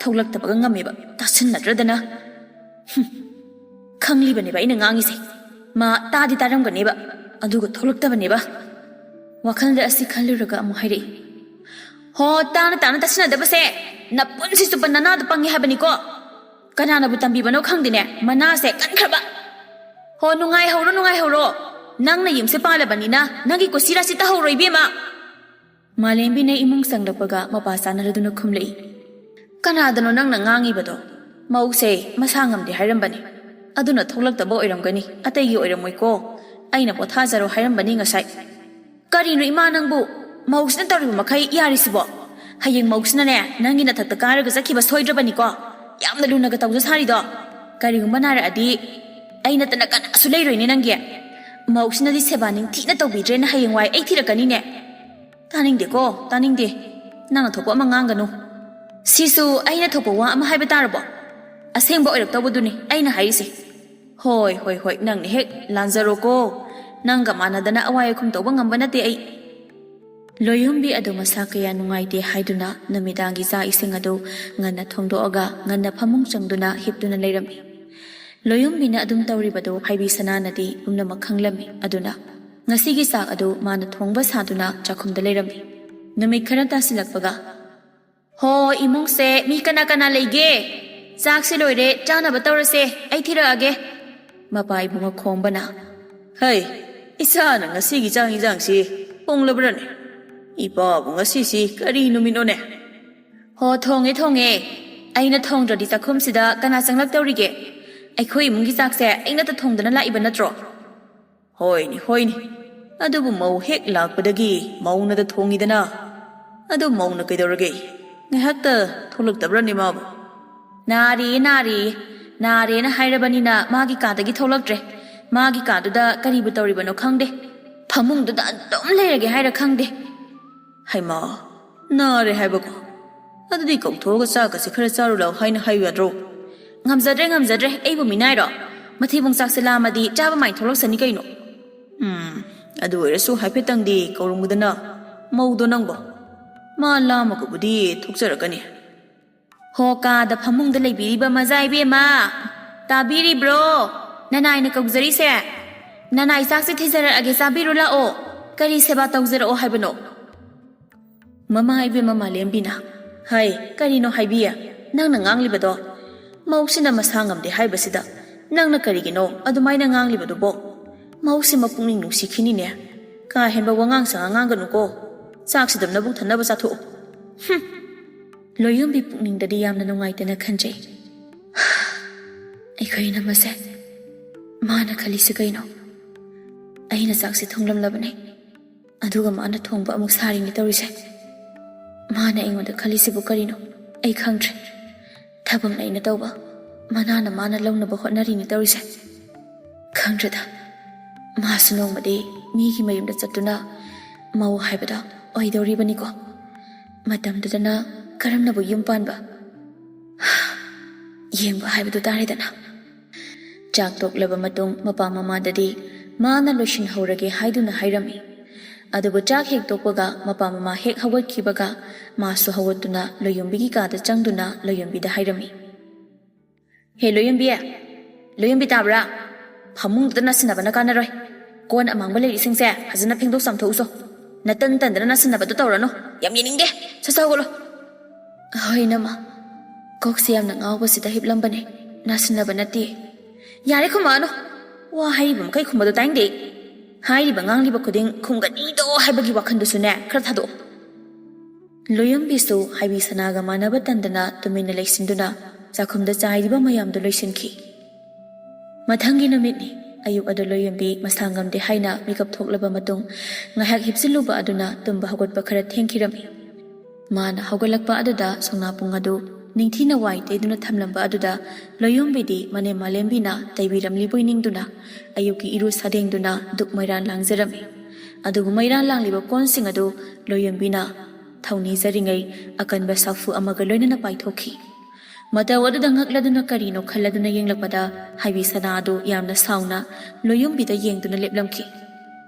ꯊꯣꯛꯂꯛꯇꯕꯒ ꯉꯝꯃꯦꯕ, ꯇꯥꯁꯤꯟꯅꯗ꯭ꯔꯗꯅ꯫ ꯍꯨꯝ, ꯈꯪꯂꯤꯕꯅꯦꯕ ꯑꯩꯅ ꯉꯥꯡꯉꯤꯁꯦ꯫ ꯃꯥ ꯇꯥꯗꯤ ꯇꯥꯔꯝꯒꯅꯦꯕ, ꯑꯗꯨꯒ ꯊꯣꯛꯂꯛꯇꯕꯅꯦꯕ꯫" ꯋꯥꯈꯜꯗ ꯑꯁꯤ ꯈꯜꯂꯨꯔꯒ ꯑꯃꯨꯛ ꯍꯥꯏꯔꯛꯏ, "ꯍꯣ, ꯇꯥꯅ ꯇꯥꯅ ꯇꯥꯁꯤꯟꯅꯗꯕꯁꯦ ꯅꯄꯨꯟꯁꯤ ꯆꯨꯞꯄ ꯅꯅꯥꯗ ꯄꯪꯉꯦ ꯍꯥꯏꯕꯅꯤꯀꯣ꯫ ꯀꯅꯥꯅꯕꯨ ꯇꯝꯕꯤꯕꯅꯣ ꯈꯪꯗꯦꯅꯦ, ꯃꯅꯥꯁꯦ ꯀꯟꯈ꯭ꯔꯕ꯫ ꯍꯣ, ꯅꯨꯡꯉꯥꯏꯍꯧꯔꯣ, ꯅꯨꯡꯉꯥꯏꯍꯧꯔꯣ꯫ ꯅꯪꯅ ꯌꯨꯝꯁꯦ ꯄꯥꯜꯂꯕꯅꯤꯅ ꯅꯪꯒꯤ ꯀꯨꯁꯤꯔꯥꯁꯤ ꯇꯧꯍꯧꯔꯣ, ꯏꯕꯦꯝꯃ꯫" ꯃꯥꯂꯦꯝꯕꯤꯅ ꯏꯃꯨꯡ ꯆꯪꯂꯛꯄꯒ ꯃꯄꯥ ꯆꯥꯅꯔꯗꯨꯅ ꯈꯨꯝꯂꯛꯏ, "ꯀꯅꯥꯗꯅꯣ ꯅꯪꯅ ꯉꯥꯡꯉꯤꯕꯗꯣ? ꯃꯧꯁꯦ ꯃꯁꯥ ꯉꯝꯗꯦ ꯍꯥꯏꯔꯝꯕꯅꯤ, ꯑꯗꯨꯅ ꯊꯣꯛꯂꯛꯇꯕ ꯑꯣꯏꯔꯝꯒꯅꯤ, ꯑꯇꯩꯒꯤ ꯑꯣꯏꯔꯝꯃꯣꯏꯀꯣ꯫ ꯑꯩꯅ ꯄꯣꯊꯥꯖꯔꯣ ꯍꯥꯏꯔꯝꯕꯅꯤ ꯉꯁꯥꯏ꯫" "ꯀꯔꯤꯅꯣ ꯏꯃꯥ ꯅꯪꯕꯨ? ꯃꯧꯁꯤꯅ ꯇꯧꯔꯤꯕ ꯃꯈꯩ ꯌꯥꯔꯤꯁꯤꯕꯣ? ꯍꯌꯦꯡ ꯃꯧꯁꯤꯅꯅꯦ ꯅꯪꯒꯤ ꯅꯊꯛꯇ ꯀꯥꯔꯒ ꯆꯠꯈꯤꯕ ꯁꯣꯏꯗ꯭ꯔꯕꯅꯤꯀꯣ꯫ ꯌꯥꯝꯅ ꯂꯨꯅꯒ ꯇꯧꯖ ꯁꯥꯔꯤꯗꯣ꯫ ꯀꯔꯤꯒꯨꯝꯕ ꯅꯥꯔꯛꯑꯗꯤ ꯑꯩ ꯅꯠꯇꯅ ꯀꯅꯥꯁꯨ ꯂꯩꯔꯣꯏꯅꯦ ꯅꯪꯒꯤ꯫ ꯃꯧꯁꯤꯅꯗꯤ ꯁꯦꯕꯥ ꯅꯤꯡꯊꯤꯅ ꯇꯧꯕꯤꯗ꯭ꯔꯦꯅ ꯍꯌꯦꯡꯋꯥꯏ ꯑꯩ ꯊꯤꯔꯛꯀꯅꯤꯅꯦ꯫" "ꯇꯥꯅꯤꯡꯗꯦꯀꯣ, ꯇꯥꯅꯤꯡꯗꯦ꯫ ꯅꯪꯅ ꯊꯣꯛꯄ ꯑꯃ ꯉꯥꯡꯒꯅꯨ꯫" "ꯁꯤꯁꯨ ꯑꯩꯅ ꯊꯣꯛꯄ ꯋꯥ ꯑꯃ ꯍꯥꯏꯕ ꯇꯥꯔꯕꯣ? ꯑꯁꯦꯡꯕ ꯑꯣꯏꯔꯛꯇꯧꯕꯗꯨꯅꯤ ꯑꯩꯅ ꯍꯥꯏꯔꯤꯁꯦ꯫ ꯍꯣꯏ, ꯍꯣꯏ, ꯍꯣꯏ, ꯅꯪꯅ ꯍꯦꯛ ꯂꯥꯟꯖꯔꯣꯀꯣ꯫ ꯅꯪꯒ ꯃꯥꯟꯅꯗꯅ ꯑꯋꯥꯏ ꯑꯈꯨꯝ ꯇꯧꯕ ꯉꯝꯕ ꯅꯠꯇꯦ ꯑꯩ꯫" ꯂꯣꯏꯌꯣꯝꯕꯤ ꯑꯗꯨ ꯃꯁꯥ ꯀꯌꯥ ꯅꯨꯡꯉꯥꯏꯇꯦ ꯍꯥꯏꯗꯨꯅ ꯅꯨꯃꯤꯗꯥꯡꯒꯤ ꯆꯥꯛ ꯏꯁꯤꯡ ꯑꯗꯨ ꯉꯟꯅ ꯊꯣꯡꯗꯣꯛꯑꯒ ꯉꯟꯅ ꯐꯃꯨꯡ ꯆꯪꯗꯨꯅ ꯍꯤꯞꯇꯨꯅ ꯂꯩꯔꯝꯃꯤ꯫ ꯂꯣꯏꯌꯣꯝꯕꯤꯅ ꯑꯗꯨꯝ ꯇꯧꯔꯤꯕꯗꯨ ꯍꯥꯏꯕꯤ ꯁꯅꯥꯅꯗꯤ ꯄꯨꯝꯅꯃꯛ ꯈꯪꯂꯝꯃꯤ꯫ ꯑꯗꯨꯅ ꯉꯁꯤꯒꯤ ꯆꯥꯛ ꯑꯗꯨ ꯃꯥꯅ ꯊꯣꯡꯕ ꯁꯥꯗꯨꯅ ꯆꯥꯛꯈꯨꯝꯗ ꯂꯩꯔꯝꯃꯤ꯫ ꯅꯨꯃꯤꯠ ꯈꯔ ꯇꯥꯁꯤꯜꯂꯛꯄꯒ, "ꯍꯣ, ꯏꯃꯨꯡꯁꯦ ꯃꯤ ꯀꯅꯥ ꯀꯅꯥ ꯂꯩꯒꯦ? ꯆꯥꯛꯁꯦ ꯂꯣꯏꯔꯦ, ꯆꯥꯅꯕ ꯇꯧꯔꯁꯦ, ꯑꯩ ꯊꯤꯔꯛꯑꯒꯦ꯫" ꯃꯄꯥ ꯏꯕꯨꯡꯉꯣ ꯈꯣꯝꯕꯅ, "ꯍꯩ, ꯏꯆꯥꯅ ꯉꯁꯤꯒꯤ ꯆꯥꯛ ꯏꯟꯖꯥꯡꯁꯤ ꯊꯣꯡꯂꯕ꯭ꯔꯅꯦ? ꯏꯄꯥꯕꯨ ꯉꯁꯤꯁꯤ ꯀꯔꯤ ꯅꯨꯃꯤꯠꯅꯣꯅꯦ?" "ꯍꯣ, ꯊꯣꯡꯉꯦ, ꯊꯣꯡꯉꯦ꯫ ꯑꯩꯅ ꯊꯣꯡꯗ꯭ꯔꯗꯤ ꯆꯥꯛꯈꯨꯝꯁꯤꯗ ꯀꯅꯥ ꯆꯪꯂꯛꯇꯧꯔꯤꯒꯦ? ꯑꯩꯈꯣꯏ ꯏꯃꯨꯡꯒꯤ ꯆꯥꯛꯁꯦ ꯑꯩꯅꯇ ꯊꯣꯡꯗꯅ ꯂꯥꯛꯏꯕ ꯅꯠꯇ꯭ꯔꯣ? ꯍꯣꯏꯅꯦ, ꯍꯣꯏꯅꯦ꯫ ꯑꯗꯨꯕꯨ ꯃꯧ ꯍꯦꯛ ꯂꯥꯛꯄꯗꯒꯤ ꯃꯧꯅꯗ ꯊꯣꯡꯉꯤꯗꯅ꯫ ꯑꯗꯨ ꯃꯧꯅ ꯀꯩꯗꯧꯔꯒꯦ? ꯉꯥꯏꯍꯥꯛꯇ ꯊꯣꯛꯂꯛꯇꯕ꯭ꯔꯅꯦ ꯃꯥꯕꯨ? ꯅꯥꯔꯤꯌꯦ, ꯅꯥꯔꯤꯌꯦ꯫ ꯅꯥꯔꯦꯅ ꯍꯥꯏꯔꯕꯅꯤꯅ ꯃꯥꯒꯤ ꯀꯥꯗꯒꯤ ꯊꯣꯛꯂꯛꯇ꯭ꯔꯦ꯫ ꯃꯥꯒꯤ ꯀꯥꯗꯨꯗ ꯀꯔꯤꯕꯨ ꯇꯧꯔꯤꯕꯅꯣ ꯈꯪꯗꯦ꯫ ꯐꯃꯨꯡꯗꯨꯗ ꯑꯗꯨꯝ ꯂꯩꯔꯒꯦ ꯍꯥꯏꯔ ꯈꯪꯗꯦ꯫ ꯍꯩꯃꯥ, ꯅꯥꯔꯦ ꯍꯥꯏꯕꯀꯣ? ꯑꯗꯨꯗꯤ ꯀꯧꯊꯣꯛꯑꯒ ꯆꯥꯛꯀꯁꯦ ꯈꯔ ꯆꯥꯔꯨ ꯂꯥꯎ ꯍꯥꯏꯅ ꯍꯥꯏꯌꯨ ꯌꯥꯗ꯭ꯔꯣ? ꯉꯝꯖꯗ꯭ꯔꯦ, ꯉꯝꯖꯗ꯭ꯔꯦ, ꯑꯩꯕꯨ ꯃꯤꯅꯥꯏꯔꯣ? ꯃꯊꯤꯕꯣꯡ ꯆꯥꯛꯁꯦ ꯂꯥꯝꯃꯗꯤ ꯆꯥꯕ ꯃꯥꯏ ꯊꯣꯛꯂꯛꯁꯅꯤ ꯀꯩꯅꯣ꯫ ꯎꯝ, ꯑꯗꯨ ꯑꯣꯏꯔꯁꯨ ꯍꯥꯏꯐꯦꯠꯇꯪꯗꯤ ꯀꯧꯔꯝꯃꯨꯗꯅ, ꯃꯧꯗꯣ ꯅꯪꯕꯣ꯫ ꯃꯥ ꯂꯥꯝꯃꯒꯕꯨꯗꯤ ꯊꯣꯛꯆꯔꯛꯀꯅꯤ꯫ ꯍꯣ, ꯀꯥꯗ ꯐꯃꯨꯡꯗ ꯂꯩꯕꯤꯔꯤꯕ ꯃꯖꯥ ꯏꯕꯦꯝꯃ, ꯇꯥꯕꯤꯔꯤꯕ꯭ꯔꯣ? ꯅꯅꯥꯏꯅ ꯀꯧꯖꯔꯤꯁꯦ꯫ ꯅꯅꯥꯏ ꯆꯥꯛꯁꯦ ꯊꯤꯖꯔꯛꯑꯒꯦ, ꯆꯥꯕꯤꯔꯨ ꯂꯥꯛꯑꯣ꯫ ꯀꯔꯤ ꯁꯦꯕꯥ ꯇꯧꯖꯔꯛꯑꯣ ꯍꯥꯏꯕꯅꯣ? ꯃꯃꯥ ꯏꯕꯦꯝꯃ ꯃꯥꯂꯦꯝꯕꯤꯅ, ꯍꯥꯏ, ꯀꯔꯤꯅꯣ ꯍꯥꯏꯕꯤ? ꯅꯪꯅ ꯉꯥꯡꯂꯤꯕꯗꯣ? ꯃꯧꯁꯤꯅ ꯃꯁꯥ ꯉꯝꯗꯦ ꯍꯥꯏꯕꯁꯤꯗ ꯅꯪꯅ ꯀꯔꯤꯒꯤꯅꯣ ꯑꯗꯨꯃꯥꯏꯅ ꯉꯥꯡꯂꯤꯕꯗꯨꯕꯣ? ꯃꯧꯁꯤ ꯃꯄꯨꯛꯅꯤꯡ ꯅꯨꯡꯁꯤꯈꯤꯅꯤꯅꯦ꯫ ꯀꯥ ꯍꯦꯟꯕ ꯋꯥꯉꯥꯡ ꯁꯉꯥꯡ ꯉꯥꯡꯒꯅꯨꯀꯣ꯫ ꯆꯥꯛꯁꯤꯗ ꯅꯕꯨꯛ ꯊꯟꯅꯕ ꯆꯥꯊꯣꯛꯎ꯫ ꯍꯨꯝ꯫ ꯂꯣꯌꯨꯝꯕꯤ ꯄꯨꯛꯅꯤꯡꯗꯗꯤ ꯌꯥꯝꯅ ꯅꯨꯡꯉꯥꯏꯇꯅ ꯈꯟꯖꯩ꯫ ꯑꯩꯈꯣꯏ ꯏꯅꯝꯃꯁꯦ ꯃꯥꯅ ꯈꯜꯂꯤꯁꯤ ꯀꯩꯅꯣ? ꯑꯩꯅ ꯆꯥꯛꯁꯦ ꯊꯣꯡꯂꯝꯂꯕꯅꯦ, ꯑꯗꯨꯒ ꯃꯥꯅ ꯊꯣꯡꯕ ꯑꯃꯨꯛ ꯁꯥꯔꯤꯅꯦ ꯇꯧꯔꯤꯁꯦ꯫ ꯃꯥꯅ ꯑꯩꯉꯣꯟꯗ ꯈꯜꯂꯤꯁꯤꯕꯨ ꯀꯔꯤꯅꯣ? ꯑꯩ ꯈꯪꯗ꯭ꯔꯦ꯫ ꯊꯕꯛꯅ ꯑꯩꯅ ꯇꯧꯕ, ꯃꯅꯥꯅ ꯃꯥꯅ ꯂꯧꯅꯕ ꯍꯣꯠꯅꯔꯤꯅꯦ ꯇꯧꯔꯤꯁꯦ꯫ ꯈꯪꯗ꯭ꯔꯦꯗ, ꯃꯥꯁꯨ ꯅꯣꯡꯃꯗꯤ ꯃꯤꯒꯤ ꯃꯌꯨꯝꯗ ꯆꯠꯇꯨꯅ ꯃꯧ ꯍꯥꯏꯕꯗꯣ ꯑꯣꯏꯗꯧꯔꯤꯕꯅꯤꯀꯣ꯫ ꯃꯇꯝꯗꯨꯗꯅ ꯀꯔꯝꯅꯕꯨ ꯌꯨꯝ ꯄꯥꯟꯕ? ꯌꯦꯡꯕ ꯍꯥꯏꯕꯗꯨ ꯇꯥꯔꯦꯗꯅ꯫ ꯆꯥꯛ ꯇꯣꯛꯂꯕ ꯃꯇꯨꯡ ꯃꯄꯥ ꯃꯃꯥꯗꯗꯤ ꯃꯥꯅ ꯂꯣꯏꯁꯤꯟꯍꯧꯔꯒꯦ ꯍꯥꯏꯗꯨꯅ ꯍꯥꯏꯔꯝꯃꯤ꯫ ꯑꯗꯨꯕꯨ ꯆꯥꯛ ꯍꯦꯛ ꯇꯣꯛꯄꯒ ꯃꯄꯥ ꯃꯃꯥ ꯍꯦꯛ ꯍꯧꯒꯠꯈꯤꯕꯒ ꯃꯥꯁꯨ ꯍꯧꯒꯠꯇꯨꯅ ꯂꯣꯌꯨꯝꯕꯤꯒꯤ ꯀꯥꯗ ꯆꯪꯗꯨꯅ ꯂꯣꯌꯨꯝꯕꯤꯗ ꯍꯥꯏꯔꯝꯃꯤ꯫ ꯍꯦ ꯂꯣꯌꯨꯝꯕꯤ, ꯂꯣꯌꯨꯝꯕꯤ ꯇꯥꯕ꯭ꯔꯥ? ꯐꯃꯨꯡꯗꯨꯗ ꯅꯥꯁꯤꯟꯅꯕꯅ ꯀꯥꯟꯅꯔꯣꯏ꯫ ꯀꯣꯟ ꯑꯃꯥꯡꯕ ꯂꯩꯔꯤꯁꯤꯡꯁꯦ ꯐꯖꯅ ꯐꯦꯡꯗꯣꯛ ꯆꯥꯝꯊꯣꯛꯎꯁꯣ꯫ ꯅꯇꯟ ꯇꯟꯗꯅ ꯅꯥꯁꯤꯟꯅꯕꯗꯨ ꯇꯧꯔꯅꯨ꯫ ꯌꯥꯝ ꯌꯦꯡꯅꯤꯡꯗꯦ꯫ ꯁꯠ ꯁꯠ ꯍꯧꯒꯠꯂꯣ꯫ ꯍꯣꯏ ꯏꯅꯝꯃ꯫ ꯀꯣꯛꯁꯦ ꯌꯥꯝꯅ ꯉꯥꯎꯕꯁꯤꯗ ꯍꯤꯞꯂꯝꯕꯅꯦ꯫ ꯅꯥꯁꯤꯟꯅꯕ ꯅꯠꯇꯦ꯫ ꯌꯥꯔꯦ ꯈꯨꯝꯃꯛꯑꯅꯨ꯫ ꯋꯥ ꯍꯥꯏꯔꯤꯕ ꯃꯈꯩ ꯈꯨꯝꯕꯗꯣ ꯇꯥꯅꯤꯡꯗꯦ꯫ ꯍꯥꯏꯔꯤꯕ ꯉꯥꯡꯂꯤꯕ ꯈꯨꯗꯤꯡ ꯈꯨꯝꯒꯅꯤꯗꯣ ꯍꯥꯏꯕꯒꯤ ꯋꯥꯈꯜꯗꯨꯁꯨꯅꯦ ꯈꯔ ꯊꯥꯗꯣꯛꯑꯣ꯫ ꯂꯣꯌꯝꯕꯤꯁꯨ ꯍꯥꯏꯕꯤ ꯁꯅꯥꯒ ꯃꯥꯟꯅꯕ ꯇꯟꯗꯅ ꯇꯨꯃꯤꯟꯅ ꯂꯩꯁꯤꯟꯗꯨꯅ ꯆꯥꯛꯈꯨꯝꯗ ꯆꯥꯏꯔꯤꯕ ꯃꯌꯥꯝꯗꯨ ꯂꯣꯏꯁꯤꯟꯈꯤ꯫ ꯃꯊꯪꯒꯤ ꯅꯨꯃꯤꯠꯅꯤ꯫ ꯑꯌꯨꯛ ꯑꯗꯨ ꯂꯣꯌꯣꯟꯕꯤ ꯃꯁꯥ ꯉꯝꯗꯦ ꯍꯥꯏꯅ ꯃꯤꯀꯞ ꯊꯣꯛꯂꯕ ꯃꯇꯨꯡ ꯉꯥꯏꯍꯥꯛ ꯍꯤꯞꯆꯤꯜꯂꯨꯕ ꯑꯗꯨꯅ ꯇꯨꯝꯕ ꯍꯧꯒꯠꯄ ꯈꯔ ꯊꯦꯡꯈꯤꯔꯝꯃꯤ꯫ ꯃꯥꯅ ꯍꯧꯒꯠꯂꯛꯄ ꯑꯗꯨꯗ ꯁꯣꯅꯥꯄꯨꯡ ꯑꯗꯨ ꯅꯤꯡꯊꯤꯅ ꯋꯥꯏ ꯇꯩꯗꯨꯅ ꯊꯝꯂꯝꯕ ꯑꯗꯨꯗ ꯂꯣꯌꯣꯟꯕꯤꯗꯤ ꯃꯅꯦꯝ ꯃꯥꯂꯦꯝꯕꯤꯅ ꯇꯩꯕꯤꯔꯝꯂꯤꯕꯣꯏ ꯅꯤꯡꯗꯨꯅ ꯑꯌꯨꯛꯀꯤ ꯏꯔꯨ ꯁꯥꯗꯦꯡꯗꯨꯅ ꯗꯨꯛ ꯃꯩꯔꯥꯟ ꯂꯥꯡꯖꯔꯝꯃꯤ꯫ ꯑꯗꯨꯕꯨ ꯃꯩꯔꯥꯟ ꯂꯥꯡꯂꯤꯕ ꯀꯣꯟꯁꯤꯡ ꯑꯗꯨ ꯂꯣꯌꯣꯟꯕꯤꯅ ꯊꯧꯅꯤꯖꯔꯤꯉꯩ ꯑꯀꯟꯕ ꯁꯥꯐꯨ ꯑꯃꯒ ꯂꯣꯏꯅꯅ ꯄꯥꯏꯊꯣꯛꯈꯤ꯫ ꯃꯇꯧ ꯑꯗꯨꯗ ꯉꯛꯂꯗꯨꯅ ꯀꯔꯤꯅꯣ ꯈꯜꯂꯗꯨꯅ ꯌꯦꯡꯂꯛꯄꯗ ꯍꯥꯏꯕꯤ ꯁꯅꯥ ꯑꯗꯨ ꯌꯥꯝꯅ ꯁꯥꯎꯅ ꯂꯣꯌꯣꯟꯕꯤꯗ ꯌꯦꯡꯗꯨꯅ ꯂꯦꯞꯂꯝꯈꯤ꯫